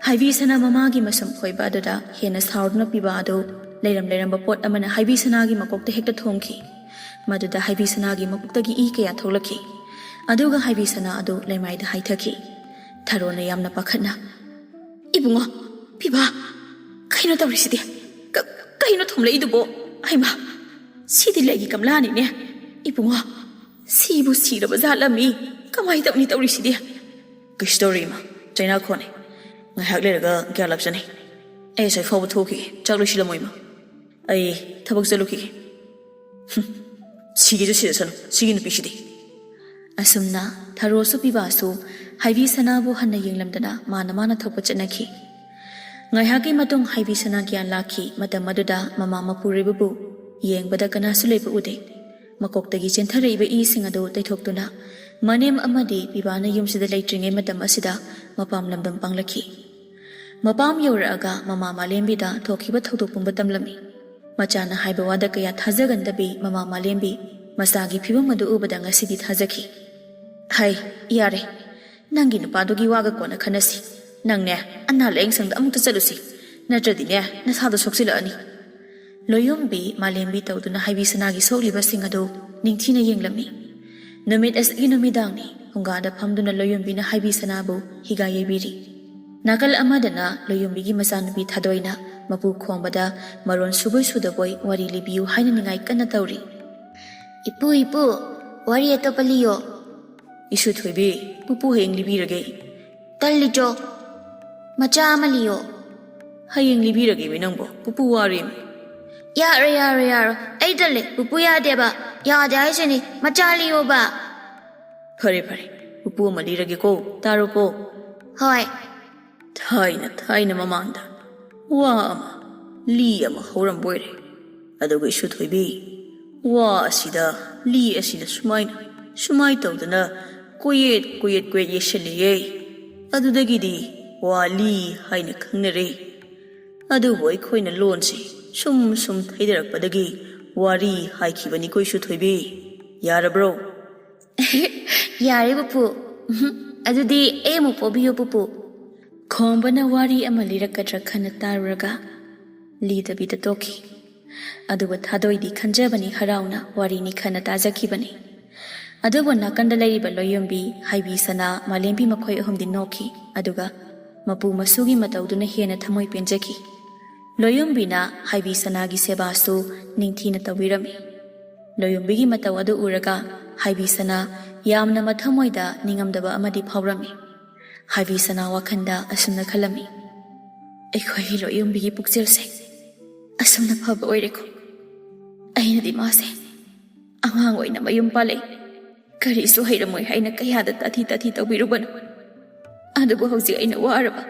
ꯍꯥꯏꯕꯤ ꯁꯅꯥ ꯃꯃꯥꯒꯤ ꯃꯁꯝ ꯐꯣꯏꯕ ꯑꯗꯨꯗ ꯍꯦꯟꯅ ꯁꯥꯎꯗꯨꯅ ꯄꯤꯕ ꯑꯗꯨ ꯂꯩꯔꯝ ꯂꯩꯔꯝꯕ ꯄꯣꯠ ꯑꯃꯅ ꯍꯥꯏꯕꯤ ꯁꯅꯥꯒꯤ ꯃꯀꯣꯛꯇ ꯍꯦꯛꯇ ꯊꯣꯝꯈꯤ꯫ ꯃꯗꯨꯗ ꯍꯥꯏꯕꯤ ꯁꯅꯥꯒꯤ ꯃꯀꯣꯛꯇꯒꯤ ꯏ ꯀꯌꯥ ꯊꯣꯛꯂꯛꯈꯤ꯫ ꯑꯗꯨꯒ ꯍꯥꯏꯕꯤ ꯁꯅꯥ ꯑꯗꯨ ꯂꯩꯃꯥꯏꯗ ꯍꯥꯏꯊꯈꯤ꯫ ꯊꯔꯣꯅ ꯌꯥꯝꯅ ꯄꯥꯈꯠꯅ, "ꯏꯕꯨꯡꯉꯣ, ꯄꯤꯕꯥ, ꯀꯩꯅꯣ ꯇꯧꯔꯤꯁꯤꯗꯤ? ꯀ-, ꯀꯩꯅꯣ ꯊꯣꯝꯂꯛꯏꯗꯨꯕꯣ? ꯍꯩꯃꯥ, ꯁꯤꯗꯤ ꯂꯩꯒꯤ ꯀꯝꯂꯥꯅꯤꯅꯦ꯫ ꯏꯕꯨꯡꯉꯣ, ꯁꯤꯕꯨ ꯁꯤꯔꯕ ꯖꯥꯠꯂꯝꯃꯤ꯫ ꯀꯃꯥꯏ ꯇꯧꯅꯤ ꯇꯧꯔꯤꯁꯤꯗꯤ?" "ꯀꯩꯁꯨ ꯇꯧꯔꯣꯏ ꯏꯃꯥ, ꯆꯩꯅꯥꯈꯣꯟꯅꯦ꯫ ꯉꯥꯏꯍꯥꯛ ꯂꯩꯔꯒ ꯒ꯭ꯌꯥꯟ ꯂꯥꯛꯆꯅꯤ꯫ ꯑꯩ ꯑꯁ꯭ꯋꯥꯏ ꯐꯥꯎꯕ ꯊꯣꯛꯈꯤꯒꯦ, ꯆꯥꯛ ꯂꯣꯏꯁꯤꯜꯂꯝꯃꯣ ꯏꯃꯥ꯫ ꯑꯩ ꯊꯕꯛ ꯆꯠꯂꯨꯈꯤꯒꯦ꯫ ꯍꯨꯝ, ꯁꯤꯒꯦꯁꯨ ꯁꯤꯔꯁꯅꯨ, ꯁꯤꯒꯤ ꯅꯨꯄꯤꯁꯤꯗꯤ꯫" ꯑꯁꯨꯝꯅ ꯊꯔꯣꯁꯨ ꯄꯤꯕꯥꯁꯨ ꯍꯥꯏꯕꯤ ꯁꯅꯥꯕꯨ ꯍꯟꯅ ꯌꯦꯡꯂꯝꯗꯅ ꯃꯥꯅ ꯃꯥꯅ ꯊꯣꯛꯄ ꯆꯠꯅꯈꯤ꯫ ꯉꯥꯏꯍꯥꯛꯀꯤ ꯃꯇꯨꯡ ꯍꯥꯏꯕꯤ ꯁꯅꯥ ꯒ꯭ꯌꯥꯟ ꯂꯥꯛꯈꯤ꯫ ꯃꯇꯝ ꯑꯗꯨꯗ ꯃꯃꯥ ꯃꯄꯨꯔꯣꯏꯕꯕꯨ ꯌꯦꯡꯕꯗ ꯀꯅꯥꯁꯨ ꯂꯩꯕ ꯎꯗꯦ꯫ ꯃꯀꯣꯛꯇꯒꯤ ꯆꯦꯟꯊꯔꯛꯏꯕ ꯏꯁꯤꯡ ꯑꯗꯨ ꯇꯩꯊꯣꯛꯇꯨꯅ ꯃꯅꯦꯝ ꯑꯃꯗꯤ ꯄꯤꯕꯥꯅ ꯌꯨꯝꯁꯤꯗ ꯂꯩꯇ꯭ꯔꯤꯉꯩ ꯃꯇꯝ ꯑꯁꯤꯗ ꯃꯄꯥꯝ ꯂꯝꯗꯝ ꯄꯥꯡꯂꯛꯈꯤ꯫ ꯃꯄꯥꯝ ꯌꯧꯔꯛꯑꯒ ꯃꯃꯥ ꯃꯥꯂꯦꯝꯕꯤꯗ ꯊꯣꯛꯈꯤꯕ ꯊꯧꯗꯣꯛ ꯄꯨꯝꯕ ꯇꯝꯂꯝꯃꯤ꯫ ꯃꯆꯥꯅ ꯍꯥꯏꯕ ꯋꯥꯗ ꯀꯌꯥ ꯊꯥꯖꯒꯟꯗꯕꯤ ꯃꯃꯥ ꯃꯥꯂꯦꯝꯕꯤ ꯃꯆꯥꯒꯤ ꯐꯤꯕꯝ ꯑꯗꯨ ꯎꯕꯗ ꯉꯁꯤꯗꯤ ꯊꯥꯖꯈꯤ꯫ "ꯍꯩ, ꯌꯥꯔꯦ, ꯅꯪꯒꯤ ꯅꯨꯄꯥꯗꯨꯒꯤ ꯋꯥꯒ ꯀꯣꯟꯅ ꯈꯟꯅꯁꯤ꯫ ꯅꯪꯅꯦ, ꯑꯅꯥ ꯂꯥꯌꯦꯡ ꯁꯪꯗ ꯑꯃꯨꯛꯇ ꯆꯠꯂꯨꯁꯤ, ꯅꯠꯇ꯭ꯔꯗꯤꯅꯦ, ꯅꯁꯥꯗꯣ ꯁꯣꯛꯆꯤꯜꯂꯛꯑꯅꯤ꯫" ꯂꯣꯌꯨꯝꯕꯤ ꯃꯥꯂꯦꯝꯕꯤ ꯇꯧꯗꯨꯅ ꯍꯥꯏꯕꯤ ꯁꯅꯥꯒꯤ ꯁꯣꯛꯂꯤꯕꯁꯤꯡ ꯑꯗꯨ ꯅꯤꯡꯊꯤꯅ ꯌꯦꯡꯂꯝꯃꯤ꯫ ꯅꯨꯃꯤꯠ ꯑꯁꯤꯒꯤ ꯅꯨꯃꯤꯗꯥꯡꯅꯤ꯫ ꯐꯨꯡꯒꯥꯗ ꯐꯝꯗꯨꯅ ꯂꯣꯌꯨꯝꯕꯤꯅ ꯍꯥꯏꯕꯤ ꯁꯅꯥꯕꯨ ꯍꯤꯒꯥ ꯌꯩꯕꯤꯔꯤ꯫ ꯅꯥꯀꯜ ꯑꯃꯗꯅ ꯂꯣꯌꯨꯝꯕꯤꯒꯤ ꯃꯆꯥꯅꯨꯄꯤ ꯊꯥꯗꯣꯏꯅ ꯃꯄꯨ ꯈꯣꯝꯕꯗ ꯃꯔꯣꯟ ꯁꯨꯕꯣꯏ ꯁꯨꯗꯕꯣꯏ ꯋꯥꯔꯤ ꯂꯤꯕꯤꯌꯨ ꯍꯥꯏꯅ ꯅꯤꯡꯉꯥꯏ ꯀꯟꯅ ꯇꯧꯔꯤ꯫ "ꯏꯄꯨ, ꯏꯄꯨ, ꯋꯥꯔꯤ ꯑꯇꯣꯞꯄ ꯂꯤꯌꯣ꯫" "ꯏꯁꯨ ꯊꯣꯏꯕꯤ, ꯄꯨꯄꯨ ꯍꯌꯦꯡ ꯂꯤꯕꯤꯔꯒꯦ꯫" "ꯇꯜꯂꯤꯆꯣ, ꯃꯆꯥ ꯑꯃ ꯂꯤꯌꯣ꯫" "ꯍꯌꯦꯡ ꯂꯤꯕꯤꯔꯒꯦꯃꯤ ꯅꯪꯕꯣ, ꯄꯨꯄꯨ ꯋꯥꯔꯦꯃꯤ꯫" "ꯌꯥꯔꯣꯏ, ꯌꯥꯔꯣꯏ, ꯌꯥꯔꯣꯏ, ꯑꯩ ꯇꯜꯂꯦ, ꯄꯨꯄꯨ ꯌꯥꯗꯦꯕ, ꯌꯥꯗꯦ ꯍꯥꯏꯁꯤꯅꯤ, ꯃꯆꯥ ꯂꯤꯌꯣꯕ꯫" "ꯐꯔꯦ, ꯐꯔꯦ, ꯄꯨꯄꯨ ꯑꯃ ꯂꯤꯔꯒꯦꯀꯣ, ꯇꯥꯔꯣꯀꯣ꯫" "ꯍꯣꯏ꯫" ꯊꯥꯏꯅ ꯊꯥꯏꯅ ꯃꯃꯥꯡꯗ ꯋꯥ ꯑꯃ, ꯂꯤ ꯑꯃ ꯍꯧꯔꯝꯕ ꯑꯣꯏꯔꯦ꯫ ꯑꯗꯨꯒ ꯏꯁꯨ ꯊꯣꯏꯕꯤ, ꯋꯥ ꯑꯁꯤꯗ, ꯂꯤ ꯑꯁꯤꯗ ꯁꯨꯃꯥꯏꯅ, ꯁꯨꯃꯥꯏ ꯇꯧꯗꯅ ꯀꯣꯌꯦꯠ ꯀꯣꯌꯦꯠ ꯀꯣꯌꯦꯠ ꯌꯦꯠꯁꯤꯜꯂꯦꯌꯦ꯫ ꯑꯗꯨꯗꯒꯤꯗꯤ ꯋꯥ ꯂꯤ ꯍꯥꯏꯅ ꯈꯪꯅꯔꯦ꯫ ꯑꯗꯨꯕꯨ ꯑꯩꯈꯣꯏꯅ ꯂꯣꯟꯁꯤ ꯁꯨꯝ ꯁꯨꯝ ꯊꯩꯗꯔꯛꯄꯗꯒꯤ ꯋꯥꯔꯤ ꯍꯥꯏꯈꯤꯕꯅꯤꯀꯣ ꯏꯁꯨ ꯊꯣꯏꯕꯤ꯫ ꯌꯥꯔꯕ꯭ꯔꯣ? "ꯌꯥꯔꯦ ꯄꯨꯄꯨ꯫ ꯎꯝꯍꯨꯝ, ꯑꯗꯨꯗꯤ ꯑꯩ ꯑꯃꯨꯛ ꯄꯣꯕꯤꯌꯨ ꯄꯨꯄꯨ꯫" ꯈꯣꯝꯕꯅ ꯋꯥꯔꯤ ꯑꯃ ꯂꯤꯔꯛꯀꯗ꯭ꯔꯥ ꯈꯟꯅ ꯇꯥꯔꯨꯔꯒ ꯂꯤꯗꯕꯤꯗ ꯇꯣꯛꯈꯤ꯫ ꯑꯗꯨꯕꯨ ꯊꯥꯗꯣꯏꯗꯤ ꯈꯟꯖꯕꯅꯤ ꯍꯔꯥꯎꯅ ꯋꯥꯔꯤꯅꯤ ꯈꯟꯅ ꯇꯥꯖꯈꯤꯕꯅꯤ꯫ ꯑꯗꯨꯕꯨ ꯅꯥꯀꯟꯗ ꯂꯩꯔꯤꯕ ꯂꯣꯌꯨꯝꯕꯤ, ꯍꯥꯏꯕꯤ ꯁꯅꯥ, ꯃꯥꯂꯦꯝꯕꯤ ꯃꯈꯣꯏ ꯑꯍꯨꯝꯗꯤ ꯅꯣꯛꯈꯤ꯫ ꯑꯗꯨꯒ ꯃꯄꯨ ꯃꯁꯨꯒꯤ ꯃꯇꯧꯗꯨꯅ ꯍꯦꯟꯅ ꯊꯃꯣꯏ ꯄꯦꯟꯖꯈꯤ꯫ ꯂꯣꯌꯨꯝꯕꯤꯅ ꯍꯥꯏꯕꯤ ꯁꯅꯥꯒꯤ ꯁꯦꯕꯥꯁꯨ ꯅꯤꯡꯊꯤꯅ ꯇꯧꯕꯤꯔꯝꯃꯤ꯫ ꯂꯣꯌꯨꯝꯕꯤꯒꯤ ꯃꯇꯧ ꯑꯗꯨ ꯎꯔꯒ ꯍꯥꯏꯕꯤ ꯁꯅꯥ ꯌꯥꯝꯅ ꯃꯊꯃꯣꯏꯗ ꯅꯤꯡꯉꯝꯗꯕ ꯑꯃꯗꯤ ꯐꯥꯎꯔꯝꯃꯤ꯫ ꯍꯥꯏꯕꯤ ꯁꯅꯥ ꯋꯥꯈꯜꯗ ꯑꯁꯨꯝꯅ ꯈꯜꯂꯝꯃꯤ, "ꯑꯩꯈꯣꯏꯒꯤ ꯂꯣꯌꯨꯝꯕꯤꯒꯤ ꯄꯨꯛꯆꯦꯜꯁꯦ ꯑꯁꯨꯝꯅ ꯐꯕ ꯑꯣꯏꯔꯦꯀꯣ꯫ ꯑꯩꯅꯗꯤ ꯃꯥꯁꯦ ꯑꯉꯥꯡ ꯑꯣꯏꯅ ꯃꯌꯨꯝ ꯄꯥꯜꯂꯛꯏ, ꯀꯔꯤꯁꯨ ꯍꯩꯔꯝꯃꯣꯏ ꯍꯥꯏꯅ ꯀꯌꯥꯗ ꯇꯥꯊꯤ ꯇꯥꯊꯤ ꯇꯧꯕꯤꯔꯨꯕꯅꯣ꯫ ꯑꯗꯨꯕꯨ ꯍꯧꯖꯤꯛ ꯑꯩꯅ ꯋꯥꯔꯕ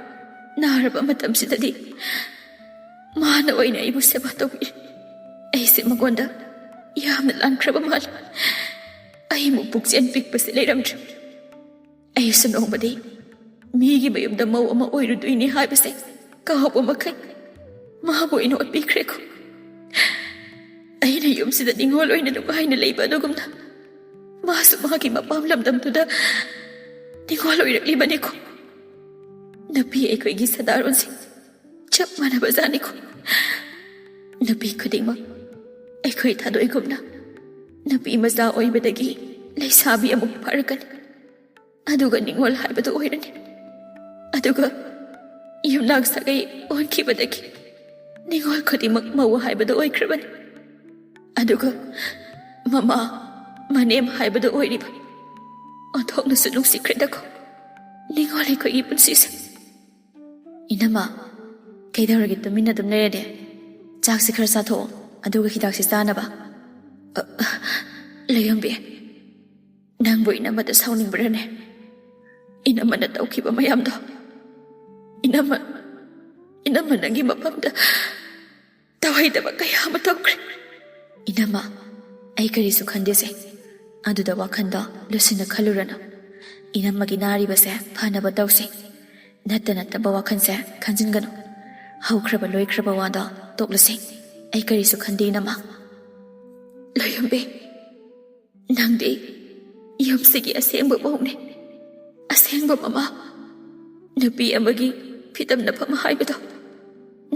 ꯅꯥꯔꯕ ꯃꯇꯝꯁꯤꯗꯗꯤ ꯃꯥꯅ ꯑꯣꯏꯅ ꯑꯩꯕꯨ ꯁꯦꯕꯥ ꯇꯧꯕꯤꯔꯦ꯫ ꯑꯩꯁꯦ ꯃꯉꯣꯟꯗ ꯌꯥꯝꯅ ꯂꯥꯟꯈ꯭ꯔꯕ ꯃꯥꯜꯂꯦ꯫ ꯑꯩꯃꯨꯛ ꯄꯨꯛꯆꯦꯜ ꯄꯤꯛꯄꯁꯦ ꯂꯩꯔꯝꯗ꯭ꯔꯦ꯫ ꯑꯩꯁꯨ ꯅꯣꯡꯃꯗꯤ ꯃꯤꯒꯤ ꯃꯌꯨꯝꯗ ꯃꯧ ꯑꯃ ꯑꯣꯏꯔꯨꯗꯣꯏꯅꯤ ꯍꯥꯏꯕꯁꯦ ꯀꯥꯎꯕ ꯃꯈꯩ ꯃꯥꯕꯨ ꯑꯣꯏꯅ ꯑꯣꯠꯄꯤꯈ꯭ꯔꯦꯀꯣ꯫ ꯑꯩꯅ ꯌꯨꯝꯁꯤꯗ ꯅꯤꯉꯣꯜ ꯑꯣꯏꯅ ꯅꯨꯡꯉꯥꯏꯅ ꯂꯩꯕ ꯑꯗꯨꯒꯨꯝꯅ ꯃꯥꯁꯨ ꯃꯥꯒꯤ ꯃꯄꯥꯝ ꯂꯝꯗꯝꯗꯨꯗ ꯅꯤꯉꯣꯜ ꯑꯣꯏꯔꯛꯂꯤꯕꯅꯤꯀꯣ꯫ ꯅꯨꯄꯤ ꯑꯩꯈꯣꯏꯒꯤ ꯁꯗꯥꯔꯣꯟꯁꯦ ꯆꯞ ꯃꯥꯟꯅꯕꯖꯥꯠꯅꯤꯀꯣ꯫ ꯅꯨꯄꯤ ꯈꯨꯗꯤꯡꯃꯛ ꯑꯩꯈꯣꯏ ꯊꯥꯗꯣꯏꯒꯨꯝꯅ ꯅꯨꯄꯤ ꯃꯆꯥ ꯑꯣꯏꯕꯗꯒꯤ ꯂꯩꯁꯥꯕꯤ ꯑꯃꯨꯛ ꯐꯥꯔꯛꯀꯅꯤ, ꯑꯗꯨꯒ ꯅꯤꯉꯣꯜ ꯍꯥꯏꯕꯗꯨ ꯑꯣꯏꯔꯅꯤ꯫ ꯑꯗꯨꯒ ꯌꯨꯝꯅꯥꯛ ꯁꯥꯒꯩ ꯑꯣꯟꯈꯤꯕꯗꯒꯤ ꯅꯤꯉꯣꯜ ꯈꯨꯗꯤꯡꯃꯛ ꯃꯧ ꯍꯥꯏꯕꯗꯨ ꯑꯣꯏꯈ꯭ꯔꯕꯅꯤ꯫ ꯑꯗꯨꯒ ꯃꯃꯥ, ꯃꯅꯦꯝ ꯍꯥꯏꯕꯗꯨ ꯑꯣꯏꯔꯤꯕ꯫ ꯑꯣꯟꯊꯣꯛꯅꯁꯨ ꯅꯨꯡꯁꯤꯈ꯭ꯔꯦꯗꯀꯣ ꯅꯤꯉꯣꯜ ꯑꯩꯈꯣꯏꯒꯤ ꯄꯨꯟꯁꯤꯁꯦ꯫ ꯏꯅꯝꯃ, ꯀꯩꯗꯧꯔꯒꯦ ꯇꯨꯃꯤꯟꯅ ꯑꯗꯨꯝ ꯂꯩꯔꯗꯤ? ꯆꯥꯛꯁꯤ ꯈꯔ ꯆꯥꯊꯣꯛꯑꯣ, ꯑꯗꯨꯒ ꯍꯤꯗꯥꯛꯁꯤ ꯆꯥꯅꯕ꯫ ꯑ, ꯑ, ꯂꯩꯌꯣꯝꯕꯤ, ꯅꯪꯕꯨ ꯏꯅꯝꯃꯗ ꯁꯥꯎꯅꯤꯡꯕ꯭ꯔꯅꯦ? ꯏꯅꯝꯃꯅ ꯇꯧꯈꯤꯕ ꯃꯌꯥꯝꯗꯣ꯫ ꯏꯅꯝꯃ, ꯏꯅꯝꯃ ꯅꯪꯒꯤ ꯃꯐꯝꯗ ꯇꯧꯍꯩꯗꯕ ꯀꯌꯥ ꯑꯃ ꯇꯧꯈ꯭ꯔꯦ꯫ ꯏꯅꯝꯃ, ꯑꯩ ꯀꯔꯤꯁꯨ ꯈꯟꯗꯦꯁꯦ꯫ ꯑꯗꯨꯗ ꯋꯥꯈꯜꯗꯣ ꯂꯨꯁꯤꯟꯅ ꯈꯜꯂꯨꯔꯅꯨ꯫ ꯏꯅꯝꯃꯒꯤ ꯅꯥꯔꯤꯕꯁꯦ ꯐꯅꯕ ꯇꯧꯁꯦ꯫ ꯅꯠꯇ ꯅꯠꯇꯕ ꯋꯥꯈꯜꯁꯦ ꯈꯟꯖꯤꯟꯒꯅꯨ꯫ ꯍꯧꯈ꯭ꯔꯕ ꯂꯣꯏꯈ꯭ꯔꯕ ꯋꯥꯗꯣ ꯇꯣꯛꯂꯁꯦ꯫ ꯑꯩ ꯀꯔꯤꯁꯨ ꯈꯟꯗꯦ ꯏꯅꯝꯃ꯫ ꯂꯣꯏꯌꯣꯝꯕꯤ, ꯅꯪꯗꯤ ꯌꯨꯝꯁꯤꯒꯤ ꯑꯁꯦꯡꯕ ꯃꯧꯅꯦ, ꯑꯁꯦꯡꯕ ꯃꯃꯥ꯫ ꯅꯨꯄꯤ ꯑꯃꯒꯤ ꯐꯤꯗꯝꯅꯐꯝ ꯍꯥꯏꯕꯗꯣ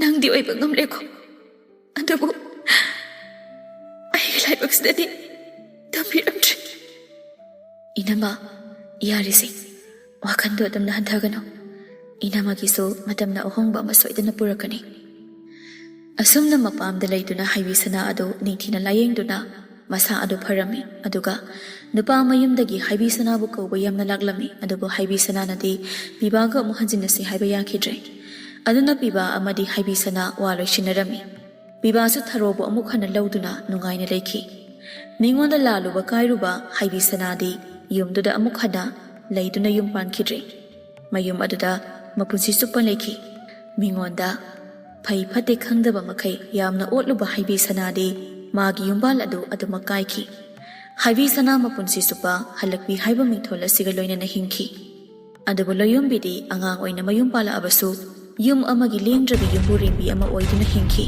ꯅꯪꯗꯤ ꯑꯣꯏꯕ ꯉꯝꯂꯦꯀꯣ꯫ ꯑꯗꯨꯕꯨ ꯑꯩꯒꯤ ꯂꯥꯏꯕꯛꯁꯤꯗꯗꯤ ꯇꯝꯕꯤꯔꯝꯗ꯭ꯔꯦ꯫ ꯏꯅꯝꯃ, ꯌꯥꯔꯤꯁꯦ, ꯋꯥꯈꯜꯗꯣ ꯑꯗꯨꯝꯅ ꯍꯟꯊꯒꯅꯨ꯫ ꯏꯅꯝꯃꯒꯤꯁꯨ ꯃꯇꯝꯅ ꯑꯍꯣꯡꯕ ꯑꯃ ꯁꯣꯏꯗꯅ ꯄꯨꯔꯛꯀꯅꯤ꯫ ꯑꯁꯨꯝꯅ ꯃꯄꯥꯝꯗ ꯂꯩꯗꯨꯅ ꯍꯥꯏꯕꯤ ꯁꯅꯥ ꯑꯗꯨ ꯅꯤꯡꯊꯤꯅ ꯂꯥꯌꯦꯡꯗꯨꯅ ꯃꯁꯥ ꯑꯗꯨ ꯐꯔꯝꯃꯤ꯫ ꯑꯗꯨꯒ ꯅꯨꯄꯥ ꯃꯌꯨꯝꯗꯒꯤ ꯍꯥꯏꯕꯤ ꯁꯅꯥꯕꯨ ꯀꯧꯕ ꯌꯥꯝꯅ ꯂꯥꯛꯂꯝꯃꯤ꯫ ꯑꯗꯨꯕꯨ ꯍꯥꯏꯕꯤ ꯁꯅꯥꯅꯗꯤ ꯄꯤꯕꯥꯒ ꯑꯃꯨꯛ ꯍꯟꯖꯤꯟꯅꯁꯤ ꯍꯥꯏꯕ ꯌꯥꯈꯤꯗ꯭ꯔꯦ꯫ ꯑꯗꯨꯅ ꯄꯤꯕꯥ ꯑꯃꯗꯤ ꯍꯥꯏꯕꯤ ꯁꯅꯥ ꯋꯥ ꯂꯣꯏꯁꯤꯟꯅꯔꯝꯃꯤ꯫ ꯄꯤꯕꯥꯁꯨ ꯊꯔꯣꯕꯨ ꯑꯃꯨꯛ ꯍꯟꯅ ꯂꯧꯗꯨꯅ ꯅꯨꯡꯉꯥꯏꯅ ꯂꯩꯈꯤ꯫ ꯃꯤꯉꯣꯟꯗ ꯂꯥꯜꯂꯨꯕ ꯀꯥꯏꯔꯨꯕ ꯍꯥꯏꯕꯤ ꯁꯅꯥꯗꯤ ꯌꯨꯝꯗꯨꯗ ꯑꯃꯨꯛ ꯍꯟꯅ ꯂꯩꯗꯨꯅ ꯌꯨꯝ ꯄꯥꯟꯈꯤꯗ꯭ꯔꯦ꯫ ꯃꯌꯨꯝ ꯑꯗꯨꯗ ꯃꯄꯨꯟꯁꯤ ꯆꯨꯞꯄ ꯂꯩꯈꯤ꯫ ꯃꯤꯉꯣꯟꯗ ꯐꯩ ꯐꯠꯇꯦ ꯈꯪꯗꯕ ꯃꯈꯩ ꯌꯥꯝꯅ ꯑꯣꯠꯂꯨꯕ ꯍꯥꯏꯕꯤ ꯁꯅꯥꯗꯤ ꯃꯥꯒꯤ ꯌꯨꯝꯕꯥꯜ ꯑꯗꯨ ꯑꯗꯨꯃꯛ ꯀꯥꯏꯈꯤ꯫ ꯍꯥꯏꯕꯤ ꯁꯅꯥ ꯃꯄꯨꯟꯁꯤ ꯆꯨꯞꯄ ꯍꯜꯂꯛꯄꯤ ꯍꯥꯏꯕ ꯃꯤꯡꯊꯣꯜ ꯑꯁꯤꯒ ꯂꯣꯏꯅꯅ ꯍꯤꯡꯈꯤ꯫ ꯑꯗꯨꯕꯨ ꯂꯣꯌꯨꯝꯕꯤꯗꯤ ꯑꯉꯥꯡ ꯑꯣꯏꯅ ꯃꯌꯨꯝ ꯄꯥꯜꯂꯛꯑꯕꯁꯨ ꯌꯨꯝ ꯑꯃꯒꯤ ꯂꯦꯡꯗ꯭ꯔꯕꯤ ꯌꯨꯝꯕꯨꯔꯦꯝꯕꯤ ꯑꯃ ꯑꯣꯏꯗꯨꯅ ꯍꯤꯡꯈꯤ꯫